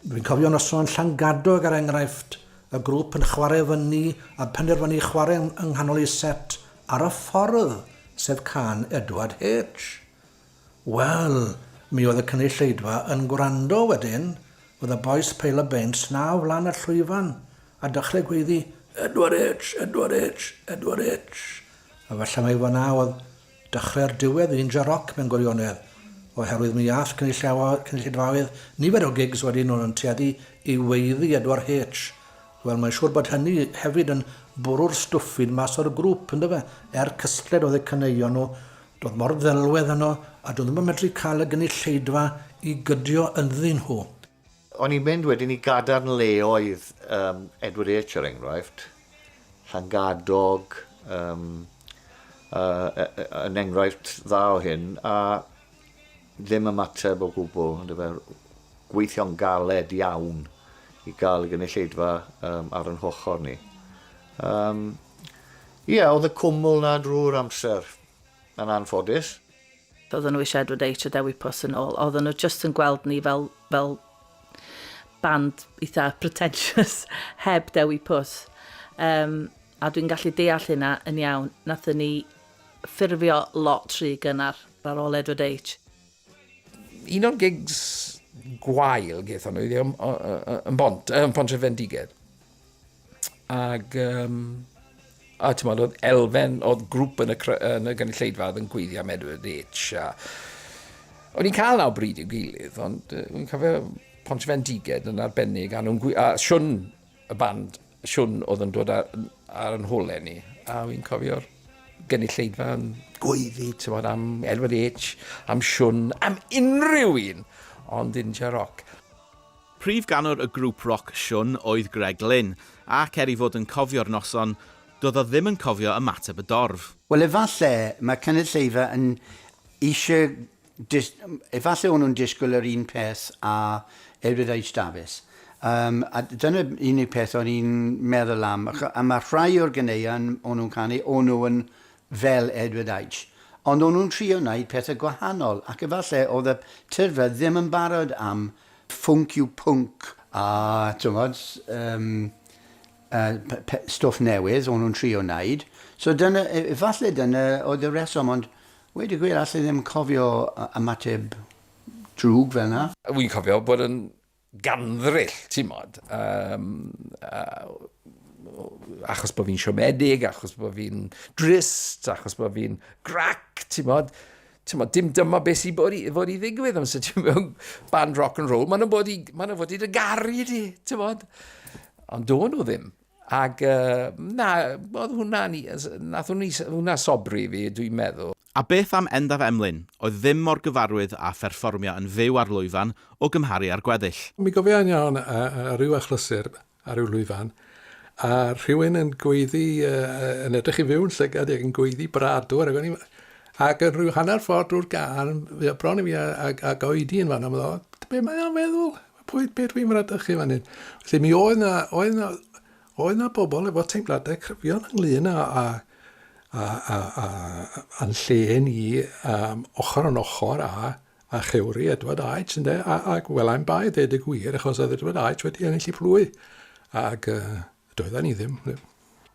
Dwi'n cofio noson yn Llangadog er enghraifft, y grŵp yn chwarae fyny a penderfynu chwarae yng nghanol eu set ar y ffordd, sef cân Edward H. Wel, mi oedd y cynulleidfa yn gwrando wedyn, oedd y bois Peil a Beint 'na o flaen y llwyfan a dechrau gweiddi Edward H! Edward H! Edward H! A falle mai fan'na oedd Dechrau'r diwedd i Inja Rock mewn gwirionedd, oherwydd mi ath cynulleidfaoedd nifer o gigs wedyn o'n yn tueddu i weiddi Edward H. Wel, mae'n siŵr bod hynny hefyd yn bwrw'r stwffin mas o'r grŵp, yndyfe? Er cystled oedd eu caneuon nhw, doedd mor ddelwedd yno, a doedd ddim yn medru cael y gynulleidfa i gydio ynddyn nhw. O'n i'n mynd wedyn i gadarnleoedd um, Edward H er enghraifft, Llangadog, um, uh, yn enghraifft dda o hyn, a ddim ymateb o gwbl, ond efe gweithio'n galed iawn i gael y gynulleidfa um, ar yn hochr ni. Um, ie, yeah, oedd y cwmwl na drwy'r amser, yn anffodus. Oedden nhw eisiau Edward H a Dewi Pws yn ôl. Oedden nhw just yn gweld ni fel, fel band eitha pretentious heb Dewi Pws. Um, a dwi'n gallu deall hynna yn iawn. Nathon ni ffurfio lot rhy gynnar ar ôl Edward H. Un o'r gigs gwael gaethon nhw yn Bont, yn Pontrhydfendigaid. Ag, um, a ti'n modd, oedd elfen, oedd grŵp yn y, yn y gynulleidfa oedd yn gweithio am Edward H. A, o'n i'n cael naw bryd i'w gilydd, ond uh, o'n cofio Pont Fendiged yn arbennig, a, nhw'n a Siwn, y band, Siwn oedd yn dod ar, ar yn holau ni, a o'n cofio'r gynulleidfa yn gweiddi, ti'n modd, am Edward H, am Siwn, am unrhyw un, ond Inja Rock. Prif ganwr y grŵp roc Siwn oedd Greg Glyn, ac er ei fod yn cofio'r noson, doedd o ddim yn cofio ymateb y dorf. Wel efalle mae cynulleidfa yn eisiau dis- efalle o'n nhw'n disgwyl yr un peth â Edward H Dafis. Um, a dyna unig peth o'n i'n meddwl am. A mae rhai o'r ganeuon o'n nhw'n canu, o'n nhw yn fel Edward H. Ond o'n nhw'n trio wneud pethau gwahanol, ac efallai oedd y tyrfa ddim yn barod am ffwnc yw pwnc a t'mod yym yy stwff newydd o'n nhw'n trio wneud. So dyna, e, efallai dyna oedd y reswm, ond weud y gwir alla i ddim cofio ymateb drwg fel 'na. Wi'n cofio bod yn gandryll, ti'n mod. Um, uh, achos bod fi'n siomedig, achos bod fi'n drist, achos bod fi'n grac, ti'n mod. Ti'n mod, dim dyma beth sy'n bod i, fod i ddigwydd amser ti'n mewn band rock and roll. Maen nhw'n bod i, maen nhw'n fod i dy garu di, ti'n mod. Ond do'n nhw ddim. Ac uh, na, oedd hwnna, nath hwnna sobri fi, dwi'n meddwl. A beth am Endaf Emlyn, oedd ddim mor gyfarwydd â pherfformio yn fyw ar lwyfan o gymharu â'r gweddill? Mi gofiai'n iawn ar ryw achlysur ar ryw lwyfan, a rhywun yn gweiddi, yn edrych i fyw yn llygad i ac yn gweiddi bradwr, ac o'n i, ac yn rhyw hanner ffordd drwy'r gân, bron i fi ag oedi yn fan'na, meddwl, be mae o'n feddwl? Pwy, be dwi'n fradychu fan hyn? Felly mi oedd na, oedd na, oedd na bobl efo teimladau cryfion ynglyn â, â, â, â, â, a'n lle ni um, ochr yn ochr â, a chewri Edward Aich, ynde? A, ac wel, i'm bai, dweud y gwir, achos oedd Edward Aich wedi ennill i plwy. Ac uh, doedden ni ddim. ddim.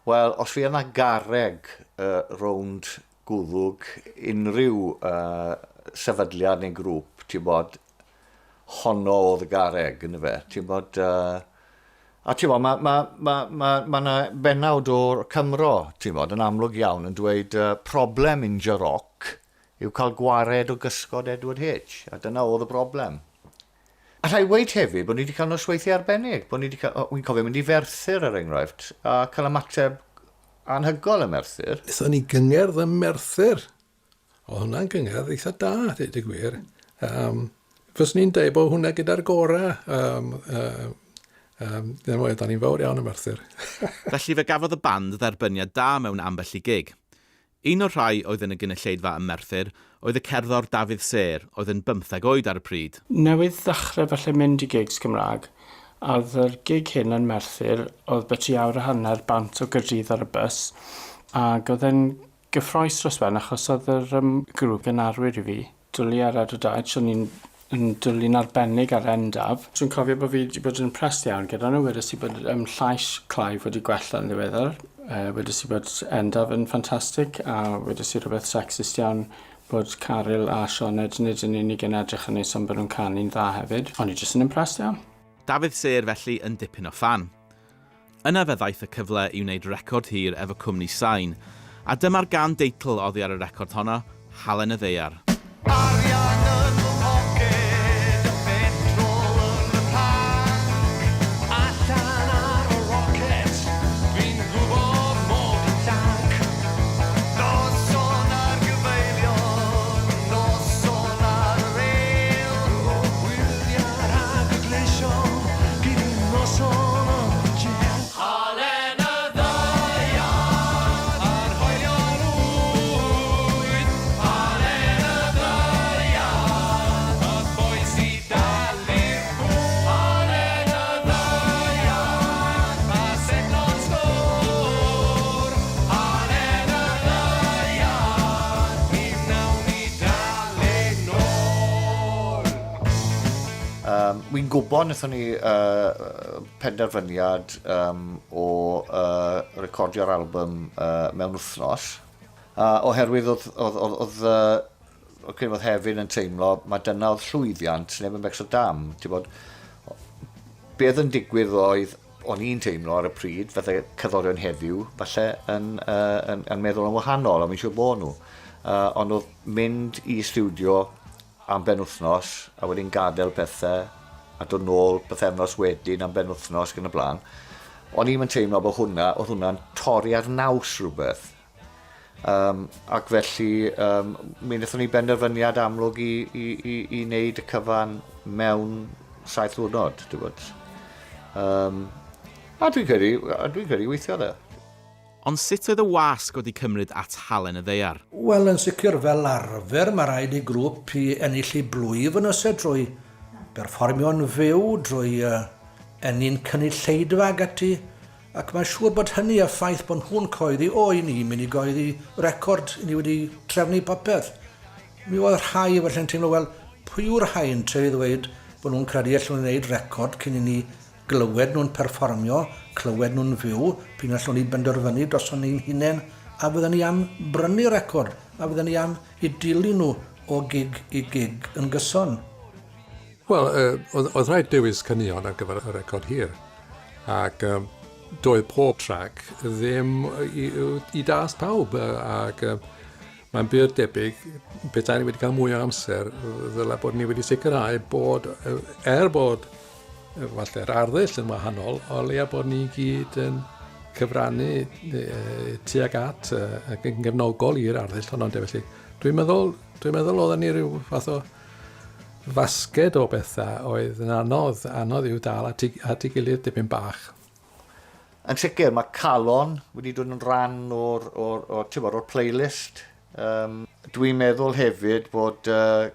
Wel, os fi yna garreg uh, rownd gwddwg unrhyw uh, sefydliad neu grŵp, ti'n bod, honno oedd y garreg, yn fe. Ti'n bod, uh, a ti'n bod, mae ma, ma, ma, ma na benawd o'r Cymro, ti'n bod, yn amlwg iawn, yn dweud uh, problem Inja Rock yw cael gwared o gysgod Edward H. A dyna oedd y broblem. Alla i weud hefyd bod ni wedi cael nosweithiau arbennig, bod ni wedi cael, wi'n cofio mynd i Ferthyr er enghraifft, a cael ymateb anhygoel ym Merthyr. Nethon ni gyngerdd ym Merthyr. Oedd hwnna'n gyngerdd eitha da, dweud y gwir. Um, fyswn i'n dweud bod hwnna gyda'r gorau. Um, um, um, da ni'n fawr iawn ym Merthyr. Felly fe gafodd y band dderbyniad da mewn ambell i gig. Un o'r rhai oedd yn y gynulleidfa ym Merthyr oedd y cerddor Dafydd Sêr, oedd yn bymtheg oed ar y pryd. Newydd ddechrau falle mynd i gigs Cymraeg, a oedd yr gig hyn yn Merthyr, oedd byti awr a hanner bant o Gaerdydd ar y bws, ac oedd e'n gyffroes dros ben achos oedd yr um, grŵp yn arwyr i fi. Dwli ar Edward H, o'n i'n yn dwli'n arbennig ar Endaf. Dwi'n cofio bod fi wedi bod yn impressed iawn gyda nhw, wedes i bod um, llais Clive wedi gwella yn ddiweddar, wedes i bod Endaf yn ffantastig, a wedes i rhywbeth sexist iawn bod Caryl a Sioned nid yn unig yn edrych yn neis ond bod nhw'n canu'n dda hefyd. O'n i jyst yn impressed iawn. Dafydd Sêr felly yn dipyn o ffan. Yna fe ddaeth y cyfle i wneud record hir efo cwmni Sain, a dyma'r gân deitl oddi ar y record honno, Halen y Ddaear. Arian yn fy mhoced, y petrol yn fy nhanc, allan ar y rocet, dwi'n gwybod mod i'n llanc. Noson ar gyfeilion, noson ar y rêl, o wyliau rhag y gleision, gyd un noson yn y jêl. Halen y ddaear, a'r hoelion wyth. Halen y ddaear, y bois i dalu'r pwyth. Halen y ddaear, a setlo'r sgôr. Halen y ddaear, mi wnawn ni dalu nôl. Um, Wi'n gwybod wnaethon ni uh, penderfyniad um, o uh, recordio'r album uh, mewn wythnos, uh, oherwydd oedd, oedd, oedd, oedd, uh, oedd, oedd Hefin yn teimlo, mae dyna oedd llwyddiant, neb yn becso dam. Ti'n bod, be oedd yn digwydd oedd, o'n i'n teimlo ar y pryd, fatha cerddorion heddiw, falle yn, uh, yn, yn meddwl yn wahanol, a fi'n siŵr bod nhw. Uh, ond oedd mynd i studio am benwythnos a wedyn gadael pethe a dod nôl pythefnos wedyn am benwythnos ac yn y blaen. O'n i'm yn teimlo bod hwnna, oedd hwnna'n torri ar naws rhywbeth. Um, ac felly, um, mi wnaethon ni benderfyniad amlwg i, i, i, i wneud y cyfan mewn saith ddiwrnod, dwi'n bod. Um, a dwi'n credu, a dwi'n credu weithio dde. Ond sut oedd y wasg wedi cymryd at halen y ddaear? Wel, yn sicr, fel arfer, mae rhaid i grŵp i ennill ei blwyf yn oes e drwy berfformio'n fyw, drwy ennyn cynulleidfa ac ati, ac mae'n siŵr bod hynny a ffaith bod nhw'n coeddi, o, i ni mynd i goeddi record, i ni wedi trefnu popeth. Mi oedd rhai efallai'n teimlo, wel, pwy yw'r rhai yn trio i ddweud bod nhw'n credu allwn ni wneud record cyn i ni glywed nhw'n perfformio, clywed nhw'n fyw, p'un allwn ni benderfynu droson ni'n hunain a fydden ni am brynu record, a fydden ni am eu dilyn nhw o gig i gig yn gyson. Wel, oedd, oedd rhaid dewis caneuon ar gyfer y record hir, ac um, doedd pob trac ddim i, i dast pawb, ac um, mae'n bur debyg, petai ni wedi cael mwy o amser, ddylai bod ni wedi sicrhau bod, er bod falle'r arddull yn wahanol, o leia bod ni gyd yn cyfrannu tuag at ac yn gefnogol i'r arddull honno. Felly, dwi'n meddwl, dwi'n meddwl oedden ni rhyw fath o fasged o bethau oedd yn anodd, anodd i'w dal at, at ei gilydd dipyn bach. Yn sicr, mae Calon wedi dod yn rhan o'r, or, or, or, or playlist. Um, dwi'n meddwl hefyd bod uh,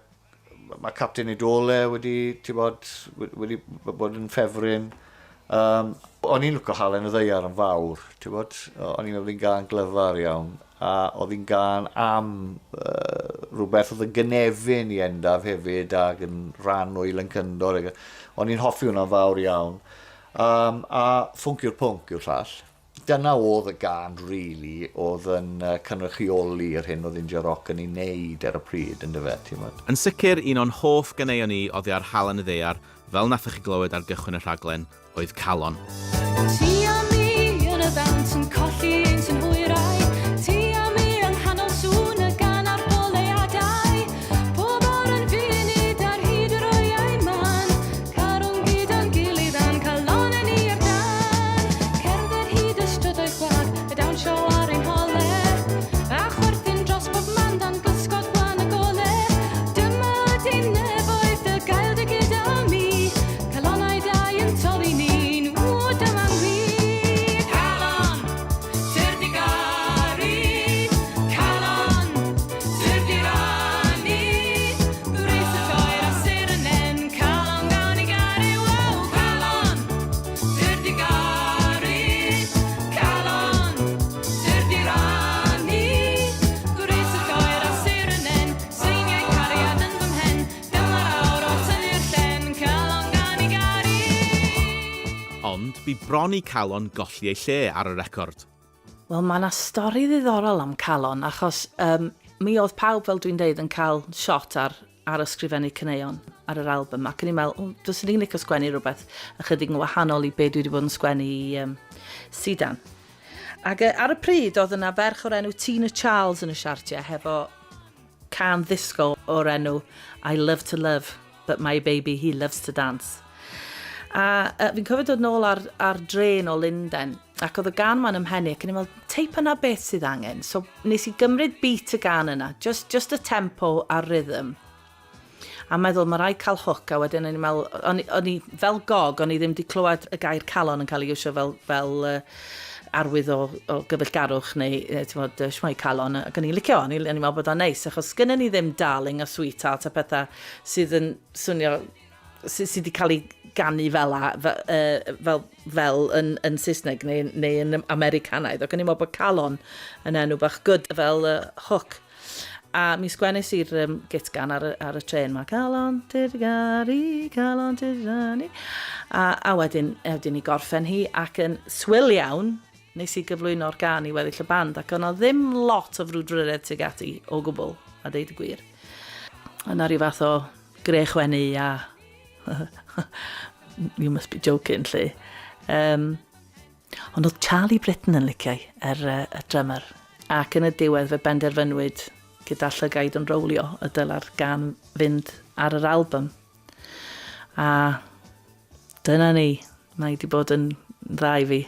mae Captain Idole wedi, ti'n bod, wedi bod yn ffefryn. Um, o'n i'n lwco Halen y Ddeiar yn fawr, ti'n bod, o'n i'n meddwl hi'n gan glyfar iawn, a oedd hi'n gan am uh, rhywbeth oedd yn gynefin i Endaf hefyd ac yn rhan o'i lencyndod. O'n i'n hoffi hwnna'n fawr iawn. Um, a Ffwnc yw'r Pwnc yw'r llall. Dyna oedd y gân rili oedd yn cynrychioli yr hyn oedd India Rock yn ei wneud ar y pryd, yndyfe, timod. Yn sicr, un o'n hoff ganeuon i oddi ar Halen y Ddaear, fel nathoch chi glywed ar gychwyn y rhaglen, oedd Calon. Ti a mi yn y ddawns yn colli ein synhwyrau, Ti a mi yng nghanol sŵn y gân a'r goleuadau, Pob awr yn funud ar hyd yr oriau mân, Carwn gyda'n gilydd a'n calonnau ni ar dân. Cerdded hyd y strydoedd gwag, a dawnsio ar bu bron i Calon golli ei lle ar y record. Wel, mae yna stori ddiddorol am Calon, achos um, mi oedd pawb, fel dwi'n deud, yn cael shot ar, ar ysgrifennu caneuon ar yr album, ac o'n i'n meddwl, oh, fyswn i'n licio sgwennu rhywbeth ychydig yn wahanol i be dwi wedi bod yn sgwennu i um, Sidan. Ac ar y pryd, oedd yna ferch o'r enw Tina Charles yn y siartiau hefo cân ddisgo o'r enw I Love to Love, But My Baby He Loves to Dance. A uh, fi'n cofio dod nôl ar, ar dren o Lunden, ac oedd y gân ma'n ymhenni, ac o'n i'n meddwl, teip yna beth sydd angen. So nes i gymryd beat y gân yna, just, just y tempo a'r rhythm, a meddwl mae rhaid cael hook a wedyn o'n i'n meddwl, o'n, o'n i fel gog, o'n i ddim wedi clywed y gair calon yn cael ei iwsio fel, fel uh, arwydd o, o gyfeillgarwch neu, neu ti'n bod, shwmae calon, ac o'n i'n licio, o'n i'n meddwl bod o'n neis, achos gynnon ni ddim darling a sweetheart a pethau sydd yn swnio, sydd, sydd wedi cael ei ganu fel, a, fel, uh, fel, fel yn, yn Saesneg neu, neu yn Americanaidd, ac o'n i'n meddwl bod calon yn enw bach good fel uh, hook. A mi sgwennes i'r um, gitgan ar, ar y trên ma, calon tirgari, calon tirgari. A, a wedyn, wedyn i gorffen hi ac yn swil iawn, nes i gyflwyno'r gan i weddill y band ac o'na ddim lot o frwdfrydedd tuag ati o gwbl, a deud y gwir. Yna rhyw fath o grechwennu a you must be joking, lle. Um, Ond oedd Charlie Britton yn licio i, yr, uh, y drummer. Ac yn y diwedd fe benderfynwyd gyda llygaid yn rowlio y dyla'r gan fynd ar yr album. A dyna ni, mae wedi bod yn dda i fi.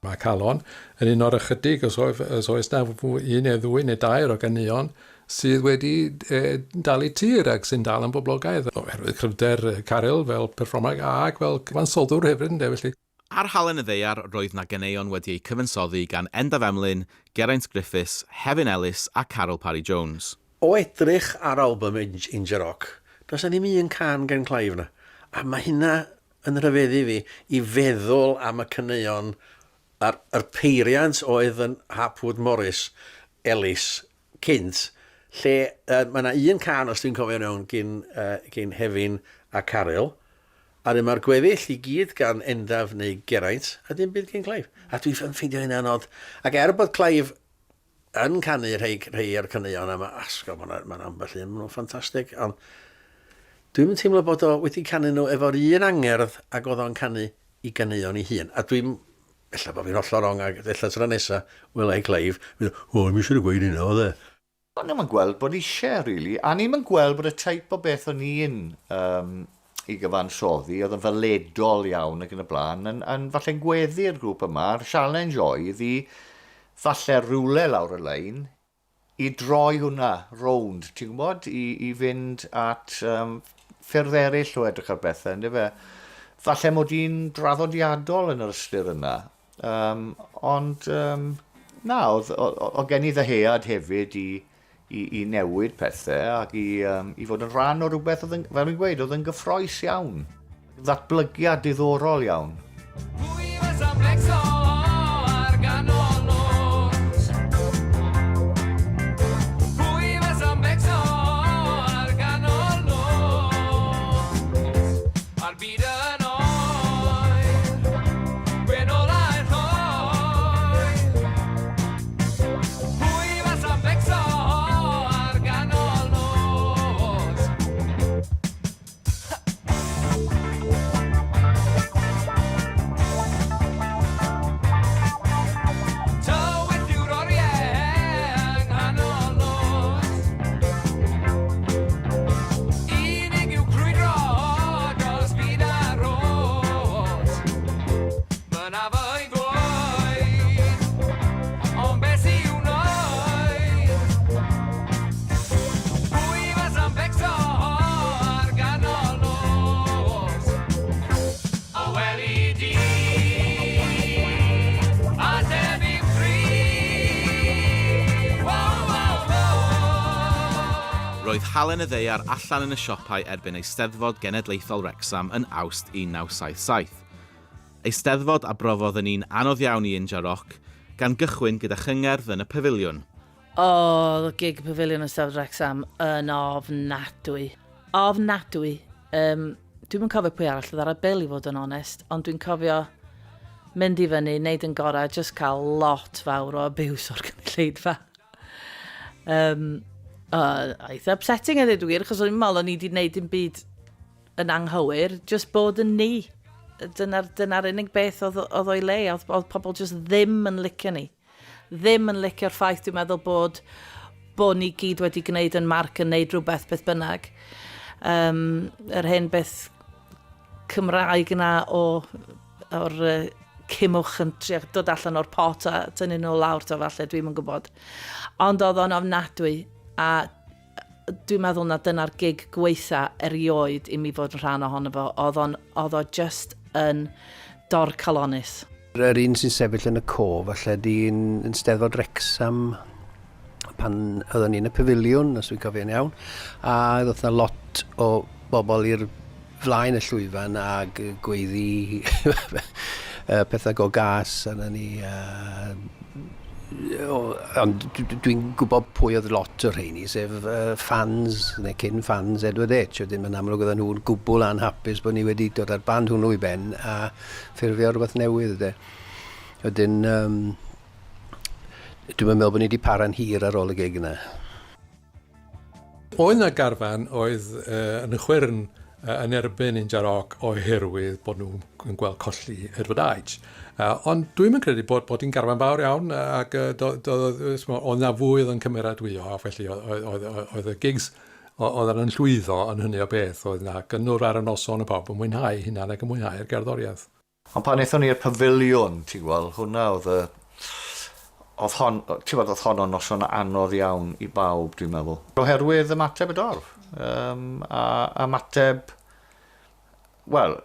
Mae Calon yn un o'r ychydig, os oes, os oes na un neu ddwy neu dair o ganeuon sydd wedi e, dal eu tir ac sy'n dal yn boblogaidd oherwydd cryfder Caryl fel perfformwraig ac fel cyfansoddwr hefyd ynde felly. Ar Halen y Ddaear roedd 'na ganeuon wedi eu cyfansoddi gan Endaf Emlyn, Geraint Griffiths, Hefin Elis a Caryl Parry Jones. O edrych ar album Inja Rock, does 'na ddim un cân gen Clive 'na. A mae hynna yn rhyfeddu fi i feddwl am y caneuon a'r yr peiriant oedd yn Hapwood Morris Ellis cynt, lle yy mae 'na un cân os dwi'n cofio'n iawn gin yy gin Hefin a Caryl, a wedyn mae'r gweddill i gyd gan Endaf neu Geraint, a dim byd gin Clive. A dwi'n ffeindio hynna'n od. Ac er bod Clive yn canu rhei, rhei o'r caneuon a mae asgo, mae'n ma ambell un, maen nhw'n ffantastig, ond dwi'n teimlo bod o wedi canu nhw efo'r un angerdd ag oedd o'n canu i ganeuon ei hun. A dwi'n Ella bod fi'n hollol wrong ac ella tro nesa wela i Clive, fydd o, o, i'm eisiau gweud hynna, oedd e. O'n i'm yn gweld bod eisiau, really. A o'n i'm yn gweld bod y type o beth o'n i'n um, i gyfansoddi, oedd yn feledol iawn ac yn y blaen, yn, yn falle'n gweddu'r grŵp yma. A'r challenge oedd i falle rhywle lawr y lein i droi hwnna rownd, ti'n gwybod, i, i fynd at um, ffyrdd eraill o edrych ar bethau, ynddo fe? Falle mod i'n draddodiadol yn yr ystyr yna, um, ond um, na, oedd, oedd, oedd gen i ddyhead hefyd i, i, i newid pethau ac i, um, i fod yn rhan o rhywbeth oedd yn, fel fi'n gweud, oedd yn gyffroes iawn. Ddatblygiad diddorol iawn. Pwy fysa'n blecso ar ganol nos? Pwy fysa'n becso ar ganol nos? A'r byd yn oer, gwenolau rhoi. Pwy fysa'n becso ar ganol nos? Tywyll yw'r oriau yng nghanol nos. Unig yw crwydro dros fyd a rhos. Mynnaf ei ddweud, ond beth i'w wneud? Pwy fasa'n becso ar ganol nos? O weli di, ateb i'w pryd. Wow, wow, wow. Roedd Halen y Ddaear allan yn y siopau erbyn Eisteddfod Genedlaethol Wrecsam yn Awst 1977. Eisteddfod a brofodd yn un anodd iawn i Inja Rock, gan gychwyn gyda chyngerdd yn y Pafiliwn. Oedd y gig Pafiliwn Eisteddfod Wrecsam yn ofnadwy. Ofnadwy. Um, Dwi'm yn cofio pwy arall oedd ar y bil i fod yn onest, ond dwi'n cofio mynd i fyny, neud yn gorau, just cael lot fawr o abuse o'r gynulleidfa. Um, eitha upsetting a dweud y gwir, achos o'n i'n meddwl o'n i wedi gwneud dim byd yn anghywir, just bod yn ni. Dyna'r dyna unig beth oedd, oedd o'i le, oedd, oedd pobl just ddim yn licio ni. Ddim yn licio'r ffaith, dwi'n meddwl, bod, bod ni gyd wedi gwneud yn marc yn neud rhywbeth beth bynnag. Um, yr hen beth Cymraeg yna o, o'r uh, cimwch yn trio dod allan o'r pot a tynnu nhw lawr to falle, dwi'm yn gwybod. Ond oedd o'n ofnadwy a dwi'n meddwl na dyna'r gig gweitha erioed i mi fod yn rhan ohono fo. Oedd o'n, oedd o just yn dorcalonnus. Yr un sy'n sefyll yn y cof falle 'di yn, yn Steddfod Wrecsam pan oedden ni yn y pafiliwn, os dwi'n cofio'n iawn, a ddoth 'na lot o bobl i'r flaen y llwyfan ag gweiddi pethau go gas arna ni. Uh, ond dwi'n gwybod pwy oedd lot o'r rheini, sef uh, fans, neu cyn fans Edward H. Wedyn mae'n amlwg oedden nhw'n gwbl anhapus bod ni wedi dod â'r band hwnnw i ben a ffurfio rhywbeth newydd. De. Wedyn, um, dwi'n meddwl bod ni wedi para'n hir ar ôl y gig yna. Oedd 'na garfan oedd uh, yn chwyrn uh, yn erbyn Inja Rock oherwydd bod nhw'n gweld colli Edward Aich. Uh, ond dwi'n yn credu bod, bod hi'n garfan fawr iawn ac uh, do, do, oedd na fwy oedd yn cymeradwyo a felly oedd, oedd, oedd y gigs oedd yn llwyddo yn hynny o beth. Oedd na gynnwr ar y noson y pawb yn mwynhau hunan ac yn mwynhau'r gerddoriaeth. Ond pan aethon ni i'r pafiliwn, ti'n gweld, hwnna oedd y... Oedd hon, ti'n gweld, oedd hon o'n noson anodd iawn i bawb, dwi'n meddwl. Oherwydd ymateb y dorf. Um, a ymateb, wel,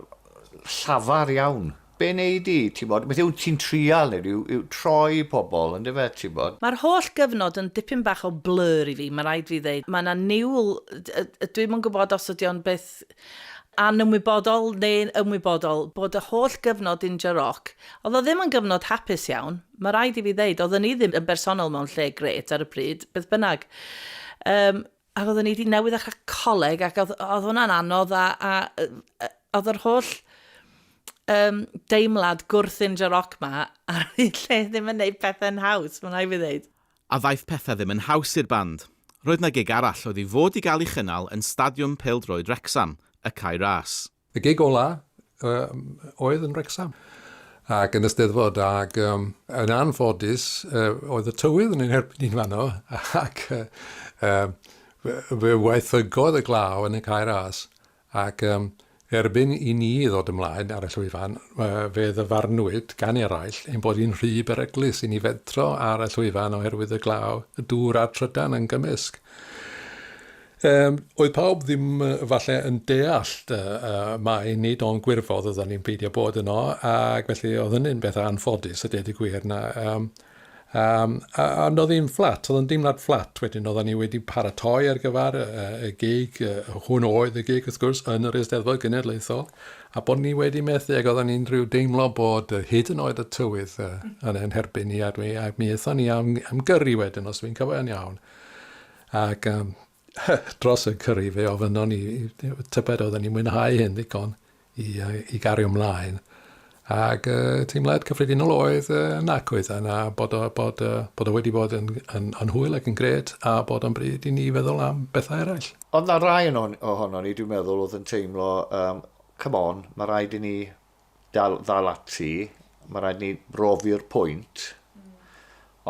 llafar iawn. Be nei di, ti'n bod, beth yw ti'n trial neud yw, yw troi pobl, yn dyfe, ti'n bod. Mae'r holl gyfnod yn dipyn bach o blur i fi, mae rhaid fi ddeud. Mae yna niwl, dwi'm yn gwybod os ydy o'n beth anymwybodol neu'n ymwybodol bod y holl gyfnod Inja Rock, oedd o ddim yn gyfnod hapus iawn, mae rhaid i fi ddeud, oedden ni ddim yn bersonol mewn lle grêt ar y pryd, beth bynnag. Um, ac oedden ni wedi newydd ddechrau coleg ac oedd, oedd hwnna'n anodd a, a, a oedd yr holl um, deimlad gwrth Inja Rock ma ar y lle ddim yn neud pethau'n haws, mae'n rhaid fi ddeud. A ddaeth pethau ddim yn haws i'r band. Roedd 'na gig arall oedd i fod i gael ei chynnal yn Stadiwm Pêl-droed Wrecsam, y Cae Ras. Y gig ola oedd yn Wrecsam ac yn y Steddfod ac um, yn anffodus uh, oedd y tywydd yn ein herbyn ni'n fanno ac uh, uh, fe waethygodd y glaw yn y Cae Ras Ac um, erbyn i ni ddod ymlaen ar y llwyfan, fe ddyfarnwyd gan eraill ein bod hi'n rhy beryglus i ni fentro ar y llwyfan oherwydd y glaw, y dŵr a'r trydan yn gymysg. Um, oedd pawb ddim falle yn deall uh, uh, mai nid o'n gwirfodd oedden ni'n peidio bod yno, ac felly oedd hynny'n beth anffodus a dweud y gwir na. Um, Um, a, ond oedd hi'n fflat, oedd yn deimlad fflat wedyn, oedden ni wedi paratoi ar gyfer y, y gig, hwn oedd y gig wrth gwrs, yn yr Eisteddfod Genedlaethol, a bod ni wedi methu ac oedden ni'n rhyw deimlo bod hyd yn oed y tywydd uh, yn ein herbyn ni, a, dwi, a mi aethon ni am, am gyrru wedyn, os dwi'n cofio'n iawn. Ac um, dros y cyri fe ofynnon ni tybed oedden ni'n mwynhau hyn ddigon i, i gario ymlaen. Ac uh, teimlad cyffredinol oedd uh, nac oedd yna bod o, bod, uh, bod o wedi bod yn, yn, yn hwyl ac yn gret a bod o'n bryd i ni feddwl am bethau eraill. Ond na rai ohono ni, dwi'n meddwl, oedd yn teimlo, um, come on, mae rhaid i ni dal, ddal ati, mae rhaid ni brofi'r pwynt.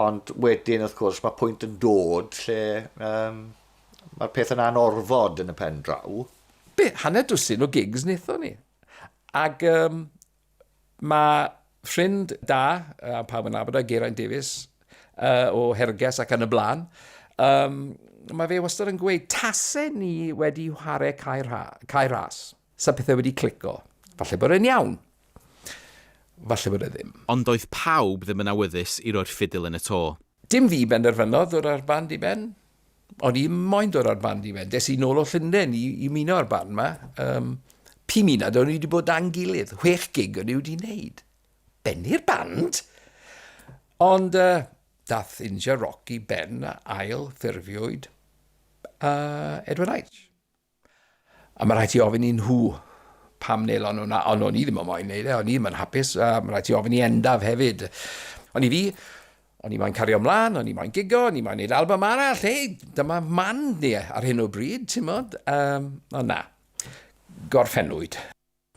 Ond wedyn, wrth gwrs, mae pwynt yn dod lle um, mae'r peth yn anorfod yn y pen draw. Be, hanner dwsin o gigs wnaethon ni. Ac um, mae ffrind da, a pawb yn nabod o, Geraint Davies, uh, o Herges ac yn y blaen, um, mae fe wastad yn gweud, tase ni wedi chwarae cae, cae ras, Sa pethau wedi clico. Falle bod e'n iawn. Falle bod e ddim. Ond doedd pawb ddim yn awyddus i roi'r ffidil yn y to. Dim fi benderfynodd ddod â'r band i ben. O'n i moyn dod â'r band i ben. Des i nôl o Llundain i, i ymuno â'r band ma. Um, pum unad o'n i wedi bod da'n gilydd. Chwech gig o'n i wedi wneud. Bennu'r band? Ond uh, dath Inja Rock i ben a ail ffurfiwyd uh, Edward Aich. A mae rhaid ti ofyn i nhw pam nelon nhw na, ond o'n i ddim yn moyn neud e, o'n i ddim yn hapus, a mae'n rhaid ti ofyn i Endaf hefyd. Ond i fi, o'n i moyn cario ymlaen, o'n i moyn gigo, o'n i moyn neud album arall, hei, dyma man ni ar hyn o bryd, ti'n modd? Um, ond na, gorffennwyd.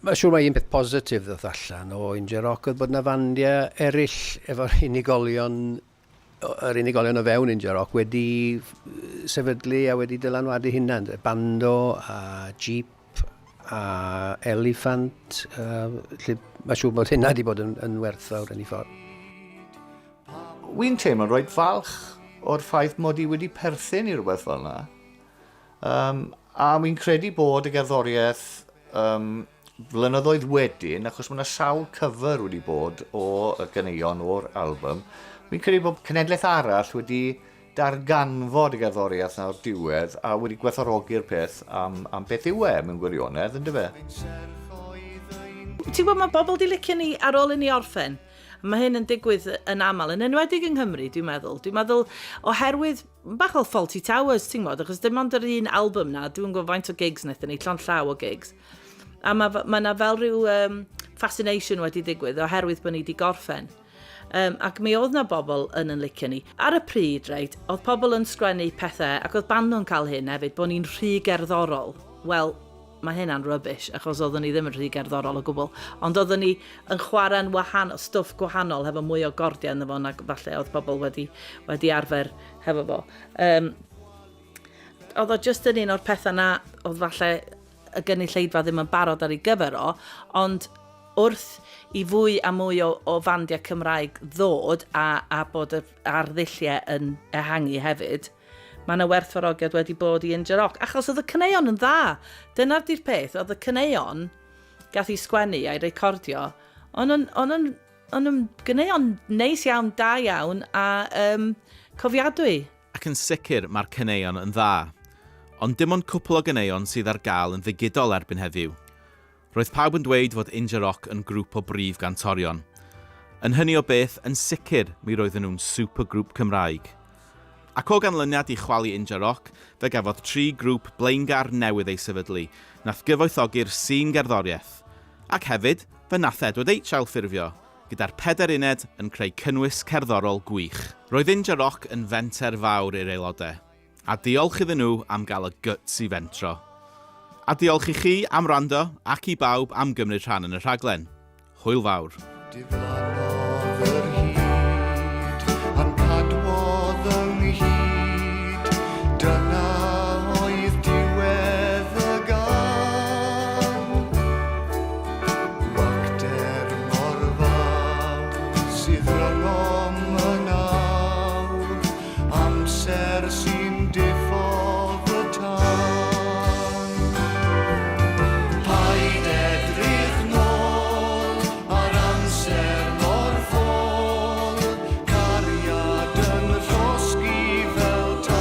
Mae'n siŵr mai un peth positif ddoth allan o India Rock oedd bod 'na fandiau eraill efo'r unigolion, yr unigolion o fewn India Rock wedi sefydlu a wedi dylanwadu hunan. Bando a Jeep a Eliffant, uh, lle mae'n siŵr bod hynna wedi bod yn, yn werthfawr yn ei ffordd. Wy'n teimlo'n reit falch o'r ffaith mod i wedi perthyn i rhywbeth fel yna. Um, a wy'n credu bod y gerddoriaeth um, flynyddoedd wedyn, achos mae yna sawl cyfer wedi bod o y ganeuon o'r album, wy'n credu bod cenedlaeth arall wedi darganfod y gerddoriaeth na o'r diwedd a wedi gwerthfawrogi'r peth am, am beth yw e mewn gwirionedd, ynddo fe? Ti'n gwybod, mae bobl di licio ni ar ôl i ni orffen. Mae hyn yn digwydd yn aml, yn enwedig yng Nghymru, dwi'n meddwl. Dwi'n meddwl, oherwydd bach fel Fawlty Towers, ti'n gwybod, achos dim ond yr un album na, dwi'n gwybod faint o gigs wnaethon ni, llond llaw o gigs. A mae ma 'na fel rhyw um, fascination wedi digwydd oherwydd bod ni wedi gorffen. Um, ac mi oedd na bobl yn yn licio ni. Ar y pryd, reit, oedd pobl yn sgwennu pethau, ac oedd band nhw'n cael hyn hefyd, bod ni'n rhy gerddorol. Wel, mae hynna'n rubbish, achos oeddwn ni ddim yn rhy gerddorol o gwbl. Ond oeddwn ni yn chwarae'n wahanol, stwff gwahanol, hefo mwy o gordiau ynddo fo nag falle oedd pobl wedi, wedi arfer hefo fo. Um, oedd o just yn un o'r pethau na oedd falle y gynulleidfa ddim yn barod ar ei gyfer o, ond wrth i fwy a mwy o, o fandiau Cymraeg ddod a, a bod y arddulliau yn ehangu hefyd, Mae yna werthfawrogiad wedi bod i India Rock, achos oedd y caneuon yn dda. Dyna'r di'r peth, oedd y caneuon gath i sgwennu a'i recordio, ond yn, on yn, on yn ganeuon neis iawn, da iawn a um, cofiadwy. Ac yn sicr mae'r caneuon yn dda. Ond dim ond cwpl o ganeuon sydd ar gael yn ddigidol erbyn heddiw. Roedd pawb yn dweud fod Inja Rock yn grŵp o brif gantorion. Yn hynny o beth, yn sicr mi roedden nhw'n supergrŵp Cymraeg. Ac o ganlyniad i chwalu Inja Rock, fe gafodd tri grŵp blaengar newydd eu sefydlu, nath gyfoethogi'r sîn gerddoriaeth. Ac hefyd, fe nath Edward H ailffurfio, gyda'r pedair uned yn creu cynnwys cerddorol gwych. Roedd Inja Rock yn fenter fawr i'r aelodau. A diolch iddyn nhw am gael y guts i fentro. A diolch i chi am wrando ac i bawb am gymryd rhan yn y rhaglen. Hwyl fawr. Diflannodd yr hud a'n cadwodd ynghyd, dyna oedd diwedd y gân. Gwacter mor fawr sydd rhyngom yn awr, Amser sy'n diffodd y tân. Paid edrych nôl ar amser mor ffôl, cariad yn llosgi fel tân.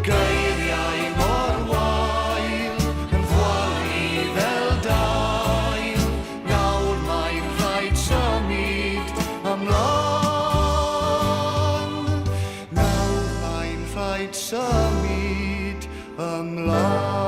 Geiriau mor wael yn chwalu fel dail, Nawr mae'n rhaid symud ymlaen. Nawr mae'n rhaid symud ymlaen.